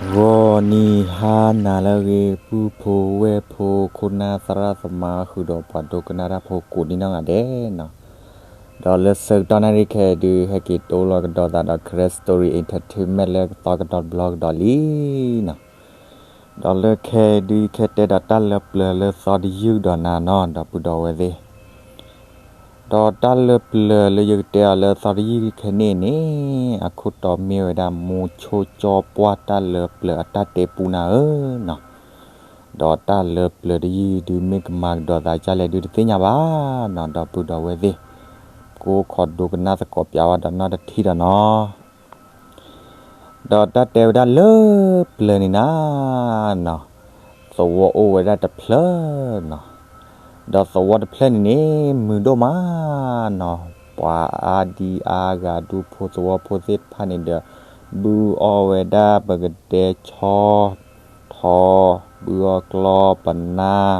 ဂီၤနံၤဟါနၤလၢအဂ့ၤ ပုၢ်ဖိဝဲၢ်ဖိ ခိၣ်နၢ်သရၣ်သမါ ဃုာ်ဒီးပှၤဒိကနၣ်တၢ်ဖိကိးဒံနီၢ်ဂၤဒဲးနီၤ, ဒီးလၢဆၢကတီၢ်နၣ်ရံၣ်ခဲအံၤဒုး ဟဲက့ၤတိလီၤကဒီးသးဒီး Karen Story Entertainment လၢကသီကဒီးတဘျီကဒီးလံနီၤ. ဒီးလၢခဲအံၤဒုး ယကတဲဒီးတၢ်လၢပျၢၤလၢသီတယုၢ်ကဒီးနၤနီၤ ဒီပုၢ်ဒီဝဲၢ်သ့ၣ် ဒီးတၢ်လၢပျၢၤလၢယကတဲအီၤလၢသီတယုၢ်ခဲန့ၣ်န့ၣ် အခိၣ်တီမ့ၢ်ဝဲဒၣ် မိၤဆိကၠီပှၢ်တၢ်လၢပျၢၤအတၢ်တဲပူနၤဧၢနီၤ. ဒီးတၢ်လၢပျၢၤတယုၢ်ဒုး မ့ၢ်ကမၤကဒီးသးဒ်လဲၣ်ဒုးတသ့ၣ်ညါဘၣ်နီၤ ဒီပုၢ်ဒီဝဲၢ်သ့ၣ်, ကိးခီဒိကနၣ်သကိးပၠးဝဲဒီးနီၢ်တထံၣ်ဒီးနီၤ. ဒီးတၢ်တဲဝဲဒၣ်လၢပျၢၤန့ၣ်နၤနီၤ, သဝီအိၣ်ဝဲဒၣ်တဖျၢၣ်နီၤ, ဒီးသဝီတဖျၢၣ်န့ၣ်န့ၣ် မုာ်ဒိၣ်မးနီၤ, ပှၤအါဒံအါဂၤ ဒူဖိသဝီဖိသ့ၣ်တဖၣ်န့ၣ်ဒီး ဘုအီၣ်ဝဲဒၣ်ပကတဲဆီ ထီ, ဘုအီၣ်ကျီၢ်ပနၢ်,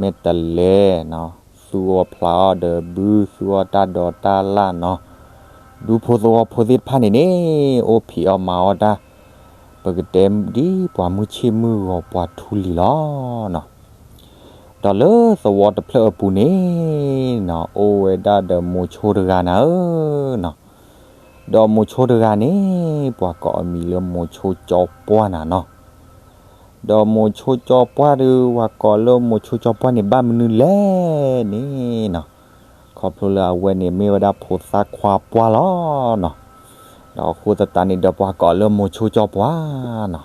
မ့ၢ်တလဲၤနီၤ, သူအီၣ်ဖျးအီၣ်ဒီးဘု သူအီၣ်တၢ်ဒိးတၢ်လၣ်နီၤ, ဒူဖိသဝီဖိသ့ၣ်တဖၣ်န့ၣ်န့ၣ် အိၣ်ဖံးအီၣ်မၤအီၣ်တၢ် ပကတဲဒ်ပှၤမုၢ်ဆ့ၣ်မုၢ်ဂီၤပှၤထူလံၤလီၤနီၤ. ဒီးလၢသဝီတဖျၢၣ်အပူၤန့ၣ်နီၤ အိၣ်ဝဲဒၣ်ဒီးမိၤဆိတဂၤနၤဧၢနီၤ. ဒီးမိၤဆိတဂၤန့ၣ် ပှၤကိးအမံၤလၢမိၤဆိကၠီပှၢ်နၤနီၤ. ဒီးမိၤဆိကၠီပှၢ်ဒုး ပှၤကိးလၢမိၤဆိကၠီပှၢ်န့ၣ် ဘၣ်မနုၤလဲၣ်န့ၣ်နီၤ, ခီဖျိလၢအဝဲန့ၣ် မ့ၢ်ဝဲဒၣ်ဖိသၣ်ခွါပှၢ်လီၤနီၤ. ဒီးအဃိသတးန့ၣ်ဒီး ပှၤကိးလၢမိၤဆိကၠီပှၢ်နီၤ.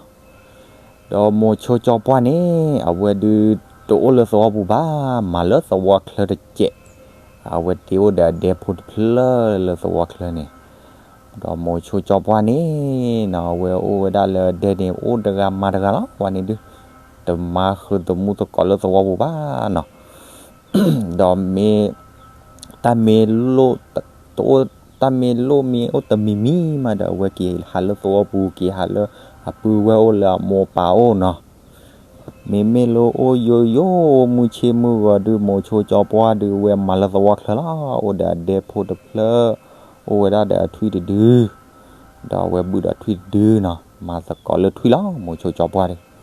ဒီးမိၤဆိကၠီပှၢ်န့ၣ် အဝဲဒုး တအိၣ်လၢသဝီပူၤဘၣ်, မၤလၢသဝီချၢတစဲး, အဝဲတ့အိၣ်ဒီးအဒဲဖိတဖျၢၣ်လၢသဝီချၢန့ၣ်. ဒီးမိၤဆိကၠီပှၢ်န့ၣ်နီၤ အဝဲအိၣ်ဝဲဒၣ်လၢအဒဲန့ၣ် အိၣ်တဂၤမၤတဂၤလီၤ, ဝဲန့ၣ်ဒုး တမၤဃုာ်သမူသကိးလၢသဝီပူၤဘၣ်နီၤ. ဒီးမ့ၢ် တၢ်မ့ၢ်လိၣ် တအိၣ် တၢ်မ့ၢ်လိၣ်မ့ၢ်အိၣ်တမံၤမံၤမးဒီး အဝဲက့ၤဟးလၢသဝီပူၤ က့ၤဟးလၢအပုၢ်ဝဲၢ်အိၣ်လၢအမိၢ်အပၢ်အိၣ်နီၤ. မ့မ့ၢ်လၢအိၣ်ယိယိ မုၢ်ဆ့ၣ်မုၢ်ဂီၤဒုး မိၤဆိကၠီပှၢ်ဒုး အဝဲမၤလၢသဝီချၢလီၤ, အိၣ်ဒီးအဒဲဖိတဖျၢၣ်, အိၣ်ဝဲဒၣ်ဒီးအထွံၣ်တဒု ဒီးအဝဲဘုၣ်ဒီးထွံၣ်တဒုနီၤ, မၤသကိးလၢထွံၣ်လီၤ မိၤဆိကၠီပှၢ်ဒုး.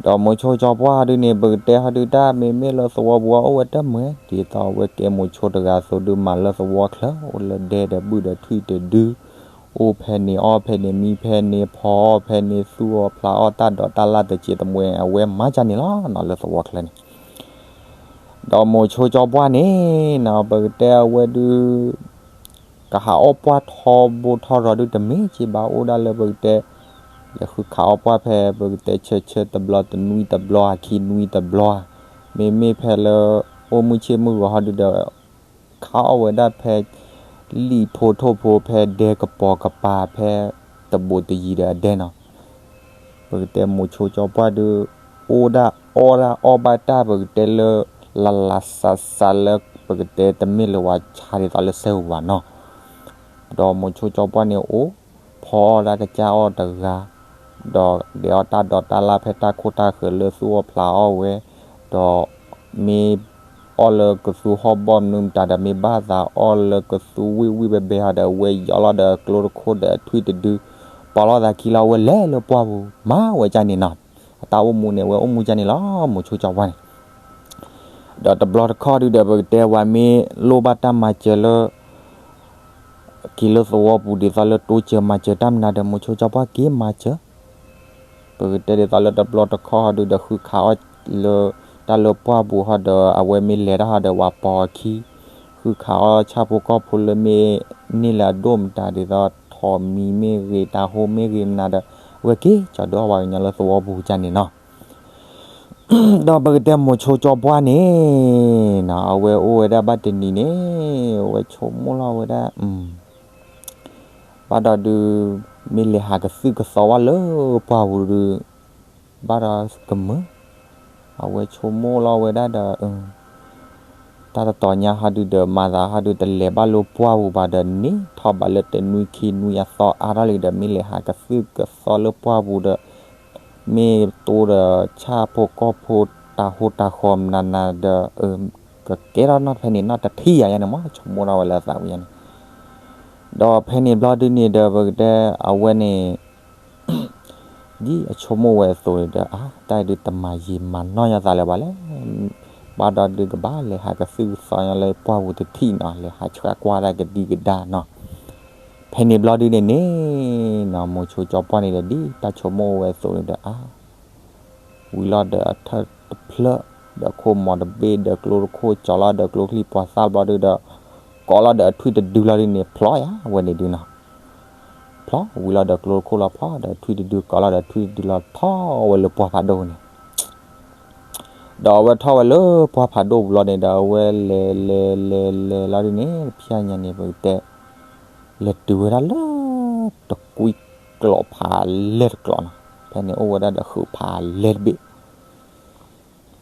ဒီးမိၤဆိကၠီပှၢ်ဒုးန့ၣ် ပကတဲဟီဒုး တၢ်မ့မ့ၢ်လၢသဝီပူၤအအိၣ်ဝဲတမုာ်, ဒ်သိးအဝဲကဲမိၤဆိတဂၤအသိးဒုး မၤလၢသဝီချၢ အိၣ်လၢဒဲဒီးဘုၣ်ဒီးထွံၣ်တဒု, အိၣ်ဖဲန့ၣ်အီၣ်ဖဲန့ၣ် မံဖဲန့ၣ် ဖီအီၣ်ဖဲန့ၣ် သူၣ်အီၣ်ဖျးအီၣ်တၢ်ဒိးတၢ်လၣ်တစဲးတမှဲၤ အဝဲမၤကၢ်န့ၣ်လီၤနီၤ လၢသဝီချၢန့ၣ်. ဒီးမိၤဆိကၠီပှၢ်န့ၣ်နီၤ ပကတဲအဝဲဒုး ကဟးအီၣ်ပှၢ်ထီဘိထီရီၤဒုး တမ့ၢ်က့ဘၣ်, အိၣ်ဒၣ်လၢပကတဲ လဲၤဃုခးအီၣ်ပှၢ်ဖဲ ပကတဲဆၢဆၢတဘျီ တနွံတဘျီ အခံနွံတဘျီ, မ့မ့ၢ်ဖဲလၢ အိၣ်မုၢ်ဆ့ၣ်မုၢ်ဂီၤဟီဒုးဒီး ခးအီၣ်ဝဲဒၣ်ဖဲ လံာ်ဖိထိၣ်ဖိ ဖဲဒဲကပီၤကပၤ ဖဲတဘိးတယံၤဒီးအဒဲနီၤ. ပကတဲမိၤဆိကၠီပှၢ်ဒုး အိၣ်ဒၣ်အီၣ်ဒၣ်အီၣ်ဘၣ်တၢ် ပကတဲလၢ လၢ်လၢ်စးစးလၢ ပကတဲတမ့ၢ်လၢဝဲဆါဒ်သိးလၢစဲအူဘၣ်နီၤ. ဒီးမိၤဆိကၠီပှၢ်န့ၣ်အိၣ် ဖီအီၣ်ဒၣ်ကစၢ်အီၣ်တဂၤ, ဒီးဒဲးအီၣ်တၢ်ဒိးတၢ်လၣ်ဖဲတၢ်ခိၣ်တၢ်ဃၢၤလၢသူၣ်အီၣ်ဖျးအီၣ်ဝဲ, ဒီးမ့ၢ်အီၣ်လၢကသူဟီၣ်ဘီၣ်မနုၤမတၤဒီး မ့ၢ်ဘၣ်သးအီၣ်လၢကသူဝ့ၢ်ဝ့ၢ်ဘဲဘဲဟီဒီး အဝဲယီၤလီၤဒီးကျိတခိၣ်ဒီးထွံၣ်တဒု, ပီလီၤသးခံလီၤ အဝဲလဲၤလၢပှၢ်ပူၤ မၤဝဲကၢ်န့ၣ်နီၤ. အတၢ်အိၣ်မူန့ၣ် အဝဲအိၣ်မူကၢ်န့ၣ်လီၤ မိၤဆိကၠီပှၢ်န့ၣ်. ဒီးတဘျီတခီၣ်ဒုးဒီး ပကတဲဝဲမ့ၢ်လိၣ်ဘၣ်တၢ်မၤစၢၤလၢ က့ၤလၢသဝီပူၤ ဒ်သိးလၢတိစၢၤမၤစၢၤတၢ်မနုၤဒီး မိၤဆိကၠီပှၢ်က့ၤမၤစၢၤ. ပကတဲဒ်သိးလၢတဘျီတခီၣ်ဟီဒုးဒီး ဃုခးအီၣ်လၢ တၢ်လၢပှၢ်ပူၤဟီဒီး အဝဲမ့ၢ်လဲၤတၢ်ဟီဒီး ဝဲပိာ်အခံ, ဃုခးအီၣ်ဆၣ်ဖိကီၢ်ဖိလၢမ့ၢ်န့ၢ်လၢအဒိၣ်မတၤ ဒ်သိးထိးမံၤမ့ၢ်ဂ့ၤ တၤဟိမ့ၢ်ဂ့ၤမနုၤဒီး အဝဲက့ၤကၠီၤဒုးအီၣ်ပှၤကညီလၢသဝီပူၤကၢ်န့ၣ်နီၤ. ဒီးပကတဲမိၤဆိကၠီပှၢ်န့ၣ်နီၤ အဝဲအိၣ်ဝဲဒၣ်ဘၣ်တနံၤန့ၣ် အဝဲဆိကမိၣ်လီၤဝဲဒၣ် ဘၣ်ဒီးဒုး မ့ၢ်လဲၤဟးကသုၣ်ကသီဘၣ်လၢပှၢ်ပူၤဒုး ဘၣ်ဒီးကမုာ်, အဝဲဆိကမိၣ်လီၤဝဲဒၣ်ဒီး တၢ်တတီၤညါဟီဒုးဒီး မၤသးဟီဒုးတလဲၤဘၣ်လၢပှၢ်ပူၤဘၣ်ဒီး န့ၢ်ထီၣ်ဘးလၢတနွံခံနွံအသီအါထီၣ်လံဒီး မ့ၢ်လဲၤဟးကသုၣ်ကသီလၢပှၢ်ပူၤဒီး မ့ၢ်တိဒီးဆၣ်ဖိကီၢ်ဖိ တၤဟိတၤဃီမနုၤနၤဒီး ကကဲထီၣ်နီၢ်ဖဲန့ၣ်နီၢ်တထံၣ်ယၤယါန့ၣ်မး ဆိကမိၣ်ထီၣ်ဝဲလၢအသးဝံၤယါန့ၣ်. ဒီးဖဲန့ၣ်ဘျီဒုးန့ၣ်ဒီး ပကတဲအဝဲန့ၣ် ဒ်အဆိကမိၣ်ဝဲအသိးန့ၣ်ဒီး အါ တၢ်အံၤဒုးတမၤယံာ်မၤနီၢ်ညီသးလၢၤဘၣ်လဲၣ်, ဘၣ်ဒီးဒုးကဘၣ်လဲၤဟးကသုၣ်ကသီညီလၢပှၢ်ပူၤတထံၣ်နီၤ, လဲၤဟးဆှၢကွၢ်တၢ်ကဒံကဒါနီၤ. ဖဲန့ၣ်ဘျီဒုန့ၣ်န့ၣ်နီၤ မိၤဆိကၠီပှၢ်န့ၣ်ဒီး ဒ်တၢ်ဆိကမိၣ်ဝဲအသိးန့ၣ်ဒီး အါ ဝံၤလီၤဒီးအထၢၣ်တဖျၢၣ်, ဒီးခိၣ်မီၤတဘ့ၣ်, ဒီးကျိတခိၣ်, ကၠီလီၤဒီးကျိချံပှၤသၣ်ဘျီဒုဒီး ကိးလီၤဒီးအထွံၣ်တဒုလီၤဒုန့ၣ် ဖျီယၤဝဲန့ၣ်ဒုနီၤ. ဖျီဝံၤလီၤဒီးကျိတခိၣ်လီၤ, ဖျီဒီးထွံၣ်တဒု, ကိးလီၤဒီးထွံၣ်တဒုလီၤ, ထီၣ်ဝဲလၢပှၢ်ဖးဒိၣ်န့ၣ်. ဒီးအဝဲထီၣ်ဝဲလၢပှၢ်ဖးဒိၣ်ပူၤလီၤန့ၣ်ဒီး အဝဲလဲၤလဲၤလဲၤလဲၤလီၤဒုန့ၣ် တဖျၢၣ်ညါန့ၣ် ပကတဲ လဲၤတုၤဝဲဒၣ်လၢ တကွံကျိာ်ဖးလဲၢ်တကျိာ်နီၤ. ဖဲန့ၣ်အိၣ်ဝဲဒၣ်ဒီးဃုာ်ဖးလဲၢ်တဘ့ၣ်.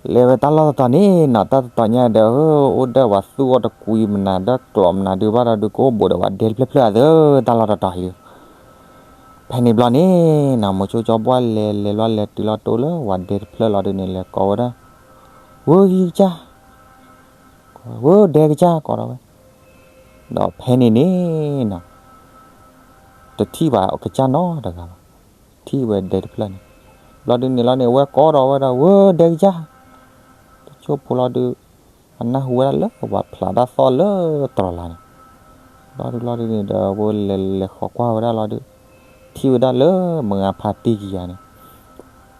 လဲၤဝဲတၢ်လီၢ်တတီၤန့ၣ်နီၤ, တၢ်တတီၤညါဒီး အိၣ်ဒီးဝဲသူၣ်အီၣ်တကွံမနၤဒီးကျိာ်မနၤဒုးဘၣ်ဒီးဒုးကအိၣ်ဘူးဒီးဝဲဒဲတဖျၢၣ်ဖျၢၣ်အသး တၢ်လီၢ်တတီၤအံၤဒုး. ဖဲန့ၣ်ဘျီန့ၣ်နီၤ မိၤဆိကၠီပှၢ်လဲၤလဲၤလီၤလဲၤတုၤလီၤတိလၢဝဲဒဲတဖျၢၣ်လီၤဒုန့ၣ် လဲၤကိးဝဲဒၣ် ဝဲဟံကစၢ်, ဝဲဒဲကစၢ် ကိးဒီးဝဲ. ဒီးဖဲန့ၣ်န့ၣ်နီၤ တထံၣ်ဘၣ်ကစၢ်နီတဂၤဘၣ်, ထံၣ်ဝဲဒဲတဖျၢၣ်န့ၣ်. ဘျီဒုန့ၣ်လီၤန့ၣ် အဝဲကိးဒီးဝဲဒီး ဝဲဒဲကစၢ်, တဆိဖိလီၤဒုး အနၢ်ဟူဝဲဒၣ်လၢပှၤဖျးတၢ်သီၣ်လၢတြီၤလၢ်န့ၣ်. ဘျီဒုလီၤဒုန့ၣ်ဒီး အဝဲလဲၤလဲၤဃီၤကွၢ်ဝဲဒၣ်လီၤဒုး ထံၣ်ဝဲဒၣ်လၢမုၢ်ဂၤဖါတံၢ်ခံဂၤန့ၣ်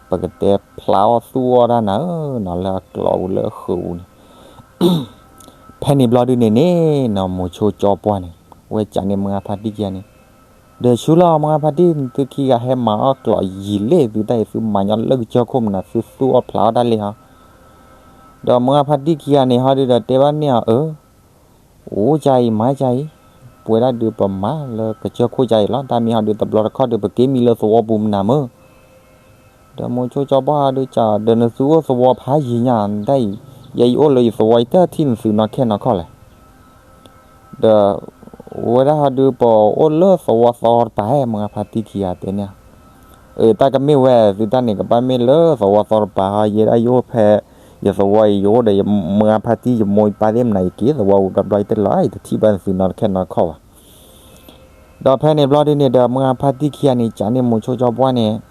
ပကတဲဖျးအီၣ်သူၣ်အီၣ်တၢ်နၤဧၢနီၤ လၢအကျိာ်ပူၤလၢအဃုာ်ပူၤန့ၣ်. ဖဲန့ၣ်ဘျီဒုန့ၣ်န့ၣ်နီၤ မိၤဆိကၠီပှၢ်န့ၣ် ဝဲကးန့ၢ်မုၢ်ဂၤဖါတံၢ်ခံဂၤန့ၣ်, ဒီးဆူလီၤမုၢ်ဂၤဖါတံၢ် သုခံဂၤဟဲမၤအီၣ်ကျိာ်ယံာ်လံ သုတၢ်အံၤသုမၤညီလၢကစၢၢ်ခိၣ်မနုၤ သုသူၣ်အီၣ်ဖျးအီၣ်တၢ်လံဟီ. ဒီးမုၢ်ဂၤဖါတံၢ်ခံဂၤန့ၣ်ဟီဒုဒီးတဲဘၣ်န့ၢ်အီၤ အၢ အိၣ်ကါအံၤမၤကါအံၤ, ပဝဲဒၣ်ဒုးပမၤလၢကစၢၢ်ခိၣ်ကါအံၤလီၤ. တၢ်မ့ၢ်ဟီဒုးတဘျီတခီၣ်ဒုး ပက့ၤမံလၢသဝီပူၤမနုၤမ့ၢ်. ဒီးမိၤဆိကၠီပှၢ်ဟီဒုးကး ဒီးနသုအိၣ်သဝီဖးယံာ်ညါ တၢ်အံၤ, ယဲယအိၣ်လၢယသဝီ ယတထံၣ်နသုနီၢ်ခဲနီၢ်ခီၣ်လဲၣ်. ဒီးဝဲဒၣ်ဟီဒုး ပအိၣ်လၢသဝီသီတပၤဧါ မုၢ်ဂၤဖါတံၢ်ခံဂၤတဲန့ၢ်အီၤ. အၢ တၢ်ကမ့ၢ်ဝဲ သုတၢ်န့ၣ် ကဘၣ်မ့ၢ်လၢသဝီသီတပၤဟီ ယဲဒၣ်ယအိၣ်ဖဲ ယသဝီအံၤ ယအိၣ်ဒီးမုၢ်ဂၤဖါတံၢ် ယမိၢ်ယပၢ်သ့ၣ်မနၤ ယက့ၤသဝီပူၤဘျီဘျီ ယတလီၤ ယတထံၣ်ဘၣ်နသုနီၢ်ခဲနီၢ်ခီၣ်ဘၣ်. ဒီးဖဲန့ၣ်ဘျီဒုန့ၣ်ဒီး မုၢ်ဂၤဖါတံၢ်ခံဂၤန့ၣ် ကးန့ၢ်မိၤဆိကၠီပှၢ်န့ၣ်,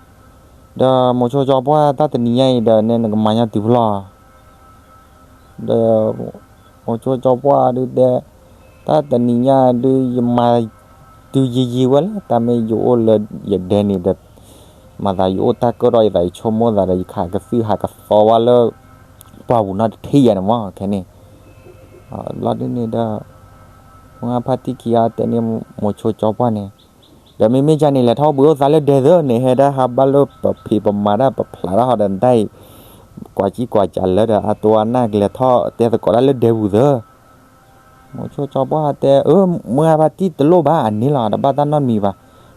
ဒီးမိၤဆိကၠီပှၢ် တၢ်တနံၤညါအံၤဒီး နဲနကမၤညီတုၤဖဲလဲၣ်. ဒီးမိၤဆိကၠီပှၢ်ဒုးတဲ, တၢ်တနံၤညါဒုး ယမၤတုၤယံာ်ယံာ်ဝဲလၢ တၢ်မ့ၢ်ယအိၣ်လၢယဒဲန့ၣ်ဒီး မၤသးယအိၣ်တၢ်ကၢၣ်ဒီးယသး ယဆိကမိၣ်သးဒီး ယခးကသုၣ်ဟးကသီဝဲလၢ ပှၢ်ပူၤနီတထံၣ်ယၤန့ၣ်မ့ၢ်ခဲန့ၣ်. ဘျီဒုန့ၣ်ဒီး မုၢ်ဂၤဖါတံၢ်ခံဂၤတဲန့ၢ်မိၤဆိကၠီပှၢ်န့ၣ်, ဒီးမ့မ့ၢ်ကၢ်န့ၣ် လဲၤထီၣ်ဘှံးအိၣ်သးလၢဒဲသၢန့ၣ် ဟဲဒၣ်ဟးဘၣ်လၢပဖံးပမၤတၢ်ပဖျးတၢ်ဟီဒီး နတၢ်အံၤ ကွၢ်ကံကွၢ်ကးလၢဒီး အတိအနၢ်ကလဲၤထီၣ်တဲသကိးတၢ်လၢဒဲပူၤသၢ. မိၤဆိကၠီပှၢ်တဲ, အၢ မုၢ်ဂၤဖါတံၢ်တလိၣ်ဘၣ် အန့ၣ်လီၤ တဘၣ်တၢ်နီတမံၤဘၣ်.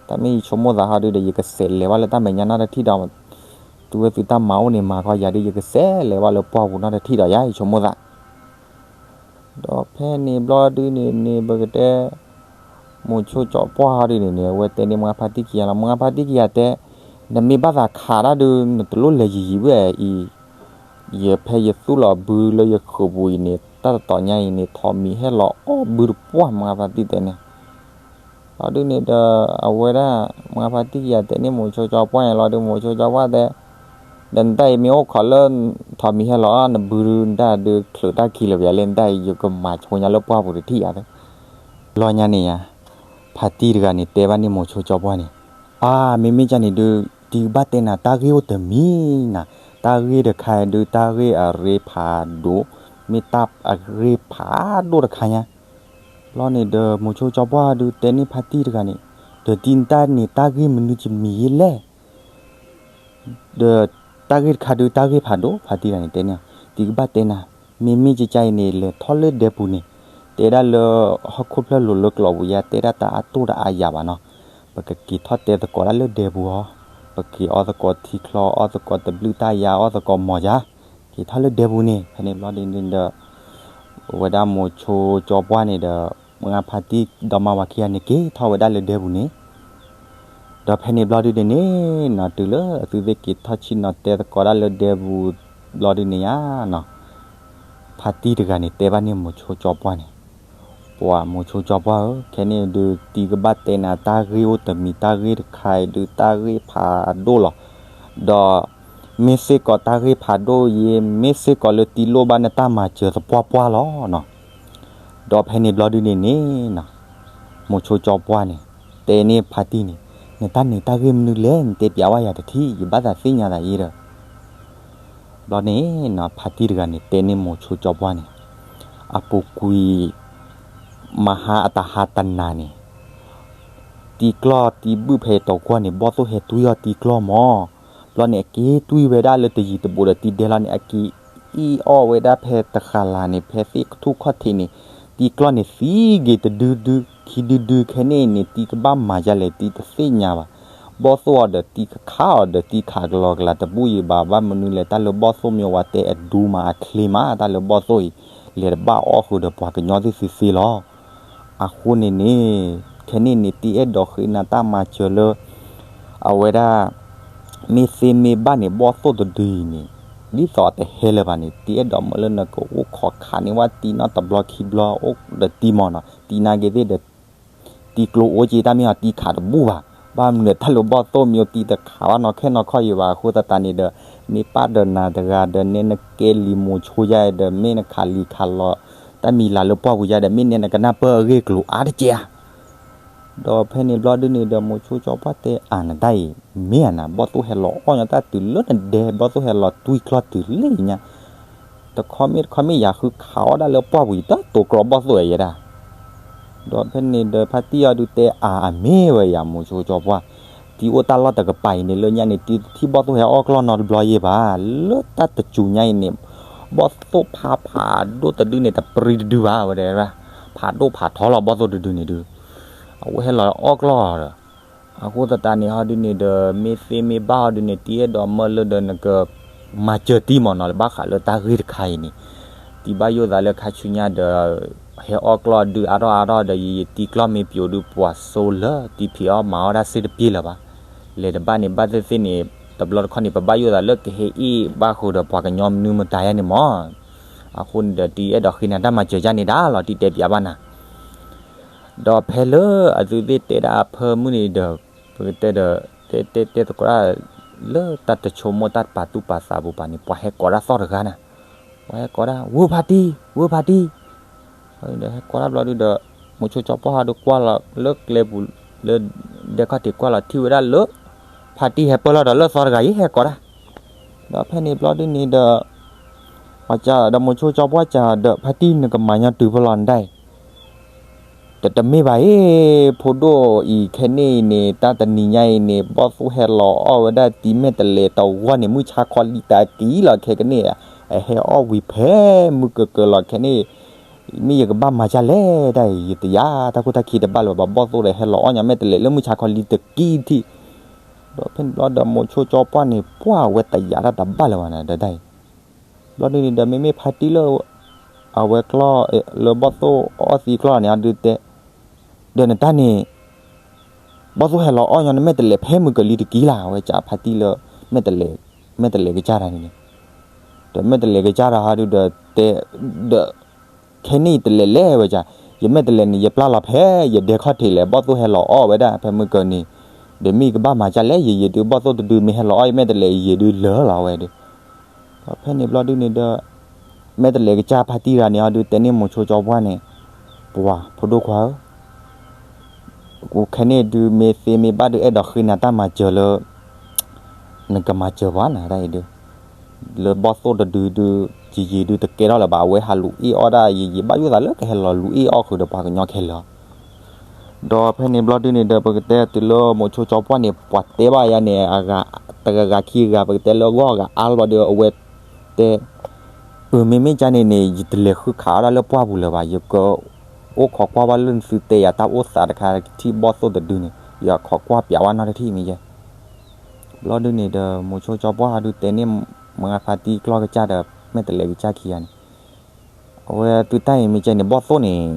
တၢ်မ့ၢ်ယဆိကမိၣ်သးဟီဒုဒီး ယကစဲးလဲၤဘၣ်လၢတၢ်မဲာ်ညါနီတထံၣ်ဒီး တုၤဝဲသုတၢ်မၤအိၣ်န့ၣ်မၤခီယၤဒုးယကစဲးလဲၤဘၣ်လၢပှၢ်ပူၤနီတထံၣ်ဒီးယၤ ယဆိကမိၣ်သး. ဒီးဖဲန့ၣ်ဘျီဒုန့ၣ်န့ၣ် ပကတဲ မိၤဆိကၠီပှၢ်ဟီဒုန့ၣ်န့ၣ် အဝဲတဲန့ၢ်မုၢ်ဂၤဖါတံၢ်ခံဂၤလီၤ. မုၢ်ဂၤဖါတံၢ်ခံဂၤတဲ, နမ့ၢ်ဘၣ်သးခးတၢ်ဒုး နတလိၣ်လဲၤယံာ်ယံာ်ဝဲအံၤ, ယဖဲယသူၣ်လီၤဘုလၢယဃုာ်ပူၤအံၤန့ၣ် တၢ်တတီၤညါအံၤန့ၣ် ထိးမံၤဟဲလီၤအီၣ်ဘုတပှၢ် မုၢ်ဂၤဖါတံၢ်တဲန့ၣ်. လီၤဒုန့ၣ်ဒီး အဝဲဒၣ် မုၢ်ဂၤဖါတံၢ်ခံဂၤတဲန့ၢ်မိၤဆိကၠီပှၢ်န့ၣ်လီၤဒုး မိၤဆိကၠီပှၢ်တဲ, ဒီးနတၢ်အံၤမ့ၢ်အိၣ်ခိးလၢ ထိးမံၤဟဲလီၤအီၣ် နဘုဒုးနတၢ်ဒုးချုးတၢ်ခံလၢၤပယၤလၢနတၢ်အံၤ ယကမၤဆိညါလၢပှၢ်ပူၤတထံၣ်ယၤသၢ. ဘျီညါန့ၣ်ယၤ ဖါတံၢ်တဂၤန့ၣ် တဲဘၣ်န့ၢ်မိၤဆိကၠီပှၢ်န့ၣ်, အါ မ့မ့ၢ်ကၢ်န့ၣ်ဒုး တံၤကဘၣ်တဲနၤ တၢ်ဂ့ၢ်အိၣ်တမံၤနၤ, တၢ်ဂ့ၢ်တခါဒုး တၢ်ဂ့ၢ်အရ့ဖးဒိၣ်, မ့ၢ်တၢ်အရ့ဖးဒိၣ်တခါညါ. ဘျီန့ၣ်ဒီး မိၤဆိကၠီပှၢ်ဒုးတဲန့ၢ်ဖါတံၢ်တဂၤန့ၣ်, ဒီးတံၤနတၢ်န့ၣ် တၢ်ဂ့ၢ်မနုၤတမံၤယဲလဲၣ်. ဒီးတၢ်ဂ့ၢ်တခါဒုး တၢ်ဂ့ၢ်ဖးဒိၣ် ဖါတံၢ်တဂၤန့ၣ်တဲန့ၢ်အီၤ, တံၤကဘၣ်တဲနၤ, မ့မ့ၢ်ကကါအံၤန့ၣ် လဲၤထီၣ်လၢဒဲပူၤန့ၣ်, တဲဒၣ်လၢ ဟီၣ်ခိၣ်ဖျၢၣ်လိၤလၢကျိာ်ပူၤယါ တဲဒၣ်တၢ်အါတိၢ်တၢ်အါယၤဘၣ်နီၤ. ပကက့ၤထီၣ်တဲသကိးတၢ်လၢဒဲပူၤအီၤ, ပက့ၤအီသကိးထံချီ အီသကိးတဘျုးတၢ်ယါ အီသကိးမီၤယါ, က့ၤထီၣ်လၢဒဲပူၤန့ၣ်. ဖဲန့ၣ်ဘျီဒုးဒီး ဝဲဒၣ်မိၤဆိကၠီပှၢ်န့ၣ်ဒီး မုၢ်ဂၤဖါတံၢ်ဒီမါဝၤခံဂၤန့ၣ် က့ၤထီၣ်ဝဲဒၣ်လၢဒဲပူၤန့ၣ်. ဒီးဖဲန့ၣ်ဘျီဒုန့ၣ်န့ၣ်နီၤ တုၤလၢအသုသ့ၣ်က့ၤထီၣ်ဆံနီၤ တဲသကိးဒၣ်လၢဒဲပူၤဘျီဒုန့ၣ်ယါနီၤ, ဖါတံၢ်တဂၤန့ၣ် တဲဘၣ်န့ၢ်မိၤဆိကၠီပှၢ်န့ၣ်, ပှၤမိၤဆိကၠီပှၢ်ဧၢ, ခဲန့ၣ်ဒုး တံၤကဘၣ်တဲနၤ တၢ်ဂ့ၢ်အိၣ်တမံၤ တၢ်ဂ့ၢ်တခါအံၤဒုး တၢ်ဂ့ၢ်ဖးဒိၣ်လီၤ. ဒီးမ့ၢ်စ့ၢ်ကီးတၢ်ဂ့ၢ်ဖးဒိၣ်အံၤ မ့ၢ်စ့ၢ်ကီးလၢတံလိၣ်ဘၣ်နတၢ်မၤစၢၤသပှၢ်ပှၢ်လီၤနီၤ. ဒီးဖဲန့ၣ်ဘျီဒုန့ၣ်န့ၣ်နီၤ, မိၤဆိကၠီပှၢ်န့ၣ် တဲန့ၢ်ဖါတံၢ်န့ၣ်, နတၢ်န့ၣ်တၢ်ဂ့ၢ်မနုၤလဲၣ် နတဲပျးဝဲယၤတထံၣ် ယဘၣ်သးသ့ၣ်ညါသးအံၤဒီး ဘျီန့ၣ်နီၤ ဖါတံၢ်တဂၤန့ၣ် တဲန့ၢ်မိၤဆိကၠီပှၢ်န့ၣ်, အပူၤကွံာ် မဟါအတဟါတနၤန့ၣ် တံကျီၢ်တံဘုၣ်ဖဲတဂီၢ်န့ၣ် ဘီၣ်သိၣ်ဟဲတွံၢ်အီၣ်တံကျီၢ်မး. ဘျီန့ၣ် အက့ၤတွံၢ်ဝဲဒၣ်လၢတယံၤတဘူးဒီးတံဒဲလီၤန့ၣ် အက့ၤအ့ၣ်အီၣ်ဝဲဒၣ်ဖဲတဃာ်လၤန့ၣ် ဖဲသ့ၣ်ကထူၣ်ခီၣ်ထံးန့ၣ် တံကျီၢ်န့ၣ်သံဂ့ၤတဒုဒု ခံဒုဒု ခဲန့ၣ်န့ၣ် တံကဘၣ်မၤဒ်လဲၣ် တံတသ့ၣ်ညါဘၣ်. ဘီၣ်သိၣ်အီၤဒီးတံကခးအီၤဒီးတံခးကလီကလၤတဘူၣ်ယံၤဘၣ် ဘၣ်မနုၤလဲၣ် တၢ်လၢဘီၣ်သိၣ်မ့ၢ်ဝဲတဲအဒူမးအချ့မး တၢ်လၢဘီၣ်သိၣ်အံၤ လဲၤတဘၣ်အီၣ်ဃုာ်ဒီးပှၤကညီသ့ၣ်သ့သ့လီၤ. အဃိန့ၣ်န့ၣ် ခဲန့ၣ်န့ၣ် တံအဲၣ်ဒိးဃ့နၤတၢ်မၤစၢၤလၢ အဝဲဒၣ် မ့ၢ်သ့မ့ၢ်ဘၣ်န့ၣ် ဘီၣ်သိၣ်တဒုအံၤန့ၣ် ဒ်သိးအတဟဲလၢၤဘၣ်န့ၣ် တံအဲၣ်ဒိးမၢလၢနကအိၣ်ခိးခးန့ၢ်ဝဲတံနီတဘျီခံဘျီအိၣ်ဒီးတံမးနီၤ တံနာ်က့ၤသ့ၣ်ဒီး တံကျိအိၣ်က့ၤတၢ်မ့ၢ်အီၤတံခးတဘူၣ်ဘၣ်. ဘၣ်မနုၤတၢ်လၢဘီၣ်သိၣ်မ့ၢ်တံတခးဘၣ်နီၢ်ခဲနီၢ်ခီၣ်ယံၤဘၣ် အဃိသတးန့ၣ်ဒီး မ့ၢ်ပၢ်ဒီးနၤတဂၤဒီးနဲနကဲလံာ်မိၤဆိယါဒီး မ့ၢ်နခးလံာ်ခးလီၤ တၢ်မံၤလၤလၢပှၢ်ပူၤယါဒီး မ့ၢ်နဲနကနၢ်ပၢၢ်အဂ့ၢ်ကျိၤအါတက့ၢ်ဧါ. ဒီးဖဲန့ၣ်ဘျီဒုန့ၣ်ဒီး မိၤဆိကၠီပှၢ်တဲအါနတၢ်အံၤ မ့ၢ်ဧါနၤ ဘီၣ်သိၣ်ဟဲလီၤအီၣ်ညီတၢ်တုၤလၢနဒဲ ဘီၣ်သိၣ်ဟဲလီၤတွံၢ်ကျီၢ်တုၤလၢညါ တခီမ့ၢ်တခီမ့ၢ်ယၤဃုခးအီၣ်ဒၣ်လၢပှၢ်ပူၤယတတိၤကြီဘီၣ်သိၣ်ဝဲယဲဒၣ်. ဒီးဖဲန့ၣ်ဒီးဖါတံၢ်အီၤဒုတဲအါအမ့ၢ်ဝဲယၤ မိၤဆိကၠီပှၢ် တံအိၣ်တၢ်လီၢ်တကပၤအံၤန့ၣ် လၢညါန့ၣ် တံတထံၣ်ဘီၣ်သိၣ်ဟဲအီၣ်ကျီၢ်နီတဘျီယဲဘၣ်. လၢတၢ်တစူၤညါအံၤန့ၣ် ဘီၣ်သိၣ်ဖးဖးဒိၣ်တဒုန့ၣ် တပြံတဒုဘၣ်ဝဲဒၣ် ဖးဒိၣ်ဖးထီလီၤဘီၣ်သိၣ်တဒုန့ၣ်ဒု အဝဲဟဲလီၤအီၣ်ကျီၢ်ဒီး အဃိသတးန့ၣ်ဟီဒုန့ၣ်ဒီး မ့ၢ်သ့မ့ၢ်ဘၣ်ဟီဒုန့ၣ် တံအဲၣ်ဒိးမၢလၢဒီးနက မၤစၢၤတံမးနီၤ လၢဘၣ်ဃးလၢတၢ်ဂ့ၢ်တခါအံၤန့ၣ် တံဘၣ်ယိၣ်သးလၢခါဆူညါဒီး ဟဲအီၣ်ကျီၢ်ဒုအါထီၣ်အါထီၣ်ဒီး ယယတံကျီၢ်မ့ၢ်ပျိးဒုပှၤစိလၢ တံဖံးအီၣ်မၤအီၣ်ဒၣ်စ့တပျ့ၤလၢၤဘၣ်. လဲၤတဘၣ်န့ၣ် ဘၣ်သ့ၣ်သ့ၣ်န့ၣ် တဘျီတခီၣ်န့ၣ် ပဘၣ်ယိၣ်သးလၢကဟဲအ့ၣ်ဘၣ်ဃုာ်ဒီးပှၤကညီမနုၤမတၤယါန့ၣ်မး အဃိန့ၣ်ဒီး တံအဲၣ်ဒိးဃ့နၤတၢ်မၤစၢၤယါန့ၣ်ဒၣ်လီၤ တံတဲပျးဘၣ်နၤ ဒီးဖဲလၢအသုသ့ၣ်တဲဒၣ်အဖၢမုၢ်န့ၣ်ဒီး ပကတဲဒီး တဲတဲတဲသကိးဒၣ် လၢတၢ်တဆိကမိၣ်တၢ်ပာ်သူၣ်ပာ်သးပူၤပၤန့ၣ် ပှၤဟဲကိးဒၣ်သီၣ်တဂၤနၤ, ပှၤဟဲကိးဒၣ် ဝုဖါတံၢ် ဝုဖါတံၢ်, ဟဲကိးဒၣ်ဘျီဒုဒီး မိၤဆိကၠီပှၢ်ဟးဒုကွၢ်လီၤလၢကျဲပူၤ လၢဒဲခီၣ်ထံးကွၢ်လီၤထံၣ်ဝဲဒၣ်လၢ ဖါတံၢ်ဟဲပၢၢ်လီၤဒီးလၢသီၣ်တဂၤအံၤဟဲကိးဒၣ်, ဒီးဖဲန့ၣ်ဘျီဒုန့ၣ်ဒီး ပှၤကဒီးမိၤဆိကၠီပှၢ်ကဒီး ဖါတံၢ်နကမၤညီတုၤဖဲလီၤနဒၣ်အံၤ တတမ့ၢ်ဘၣ်အ့ၣ် ဖိဒိၣ်အံၤခဲန့ၣ်အံၤန့ၣ် တၢ်တနံၤညါအံၤန့ၣ် ဘီၣ်သိၣ်ဟဲလီၤအီၣ်ဝဲဒၣ်တံမဲာ်တလဲးတဝီန့ၣ် မုၢ်ဆါခီလံတကံလီၤခဲကနံၣ် အဟဲအီၣ်ဝံၤဖဲမုၢ်ကကၢၤလီၤခဲန့ၣ် မ့ၢ်ယကဘၣ်မၤဒ်လဲၣ်ဒၣ်အံၤ ယတယာ်တၢ်ခိၣ်တၢ်ခံတဘၣ်လၢၤဘၣ် ဘီၣ်သိၣ်ဒီးဟဲလီၤအီၣ်ညီမဲာ်တလဲးလၢမုၢ်ဆါခီလံတကံထံၣ် ဒီးဖဲန့ၣ်ဘျီဒီးမိၤဆိကၠီပှၢ်န့ၣ် ပှၢ်ဝဲတယာ်တၢ်တဘၣ်လၢၤဘၣ်နၤဒီးဒၣ်အံၤ ဘျီဒုန့ၣ်ဒီးမ့မ့ၢ်ဖါတံၢ်လၢ အဝဲကျီၢ်လၢဘီၣ်သိၣ်အီၣ်သံကျီၢ်န့ၣ် အဒုတဲ ဒီးနတၢ်န့ၣ် ဘီၣ်သိၣ်ဟဲလီၤအီၣ်ညီနမဲာ်တလဲးဖဲမုၢ်ကလံၤတကံလၢ် အဝဲကးဖါတံၢ်လၢ မဲာ်တလဲး မဲာ်တလဲးကစၢ်တၢ်န့ၣ်န့ၣ် ဒီးမဲာ်တလဲးကစၢ်တၢ်ဟီဒုဒီးတဲ ဒီး ခဲန့ၣ်တလဲးလဲၣ်ဝဲကး ယမဲာ်တလဲးန့ၣ် ယပျၢ်လီၤဖဲ ယဒဲခီၣ်ထံးလဲၣ် ဘီၣ်သိၣ်ဟဲလီၤအီၣ်ဝဲဒၣ်ဖဲမုၢ်ကန့ၣ် ဒီးမ့ၢ်ယကဘၣ်မၤဒ်လဲၣ် ယယံာ်ဒုးဘီၣ်သိၣ်တဒုမ့ၢ်ဟဲလီၤအီၣ်ယမဲာ်တလဲးယံာ်ဒုးလၢာ်လီၤဝဲဒုး ဒီးဖဲန့ၣ်ဘျီဒုန့ၣ်ဒီး မဲာ်တလဲးကစၢ်ဖါတံၢ်တဂၤန့ၣ်ဟီဒုးတဲန့ၢ်မိၤဆိကၠီပှၢ်န့ၣ် ပှၤဖိဒိၣ်ခွါဧၢ ခဲန့ၣ်ဒုးမ့ၢ်သ့မ့ၢ်ဘၣ်ဒုးအဲၣ်ဒိးဃ့နၤတၢ်မၤစၢၤလၢ နကမၤစၢၤပှၤနၤတၢ်အံၤဒုး လၢဘီၣ်သိၣ်တဒုဒုး ယံာ်ယံာ်ဒုးတကဲထီၣ်လၢၤဘၣ် အဝဲဟးလူၤအ့ၣ်အီၣ်ဒၣ်ယံာ်ယံာ်ဘၣ်ယိၣ်သးလၢကဟဲလီၤလူၤအ့ၣ်အီၣ်ဃုာ်ဒီးပှၤကညီခဲလၢာ် ဒီးဖဲန့ၣ်ဘျီဒုန့ၣ်ဒီး ပကတဲတုၤလၢမိၤဆိကၠီပှၢ်န့ၣ် ပှၤတဲဘၣ်ယၤန့ၣ် အဂၤတဂၤဂၤခံဂၤ ပကတဲလၢအဂီၢ်အဂၤအါဘျီဒီး အဝဲတဲ အၢ မ့မ့ၢ်ကန့ၣ်န့ၣ် ယတလဲၤဃုခးအီၣ်ဒၣ်လၢပှၢ်ပူၤလၢၤဘၣ် ယကအိၣ်ခိးကွၢ်ဘၣ်လၢနသုတဲယၤတၢ်အိၣ်သးတခါ ထံၣ်ဘီၣ်သိၣ်တဒုန့ၣ် ယခိးကွၢ်ပျးဝဲနီတထံၣ်မ့ၢ်ယဲ ဘျီဒုန့ၣ်ဒီး မိၤဆိကၠီပှၢ်ဟီဒုးတဲန့ၢ် မုၢ်ဂၤဖါတံၢ်ကျီၢ်ကစၢ်ဒီး မဲာ်တလဲးကစၢ်ခံဂၤန့ၣ် အဝဲသုတၢ်အံၤမ့ၢ်ကဲန့ၣ် ဘီၣ်သိၣ်န့ၣ်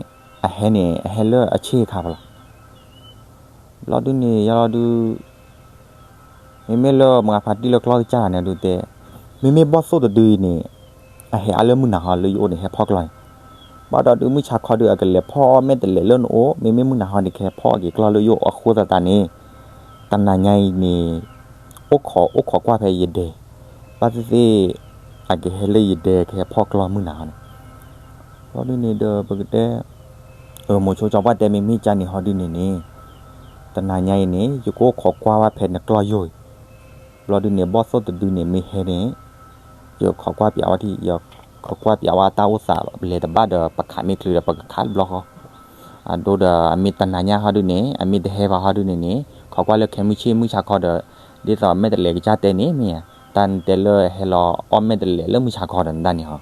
အဟဲန့ၣ် အဟဲလၢအဆ့ၣ်ခါဖဲလီၤ ဘျီဒုန့ၣ် ယလီၤဒုး မ့မ့ၢ်လၢမုၢ်ဂၤဖါတံၢ်လၢကျီၢ်ကစၢ်န့ၣ်ဒုးတဲ မ့မ့ၢ်ဘီၣ်သိၣ်တဒုအံၤန့ၣ် အဟဲအါလၢမုၢ်နၤဟီလၢယအိၣ်န့ၣ် ဟဲဖီၣ်ကျီၢ်န့ၣ် ဘၣ်ဒီးဒုးမုၢ်ဆါခီဒုးအကလဲၤဖီၣ်အီၣ်မဲာ်တလဲးလၢနအိၣ် မ့မ့ၢ်မုၢ်နၤဟီန့ၣ် ကဟဲဖီၣ်အီၣ်က့ၤကျီၢ်လၢယအိၣ်အဃိသတးန့ၣ် တနၤညါအံၤန့ၣ် အိၣ်ခိးအိၣ်ခိးကွၢ်ဖဲယဒဲ, ဘၣ်သ့ၣ်သ့ၣ် အကဟဲလၢယဒဲကဟဲဖီၣ်ကျီၢ်မုၢ်နၤဟီန့ၣ်, ဘျီဒုန့ၣ်ဒီးပကတဲ မိၤဆိကၠီပှၢ်တဲမ့မ့ၢ်ကၢ်န့ၣ်ဟီဒုန့ၣ်န့ၣ်, တနၤညါအံၤန့ၣ် ယကအိၣ်ခိးကွၢ်ဝဲဖဲနကျီၢ်ယိာ်အံၤ, ဘျီဒုန့ၣ် ဘီၣ်သိၣ်တဒုန့ၣ်မ့ၢ်ဟဲန့ၣ် ယခိးကွၢ်ပၠးဝဲဒၣ်, ယခိးကွၢ်ပၠးဝဲတၢ်အိၣ်သးလဲၤတဘၣ်ဒီး ပခးမ့ၢ်ချုးဒီးပကခးတဘျီဃီ, အဒိဒီးအမ့ၢ်တနၤညါဟီဒုန့ၣ် အမ့ၢ်တဟဲဘၣ်ဟီဒုန့ၣ်န့ၣ် ခိးကွၢ်လၢခဲမုၢ်ဆ့ၣ်မုၢ်ဆါခီဒီး, ဒ်သိးမဲာ်တလဲးကစၢ်တဲန့ၣ်မ့ၢ်ဧါ, တၢ်နတဲလၢဟဲလီၤအီၣ်မဲာ်တလဲးလၢမုၢ်ဆါခီဒီးနတၢ်န့ၣ်ဟီ,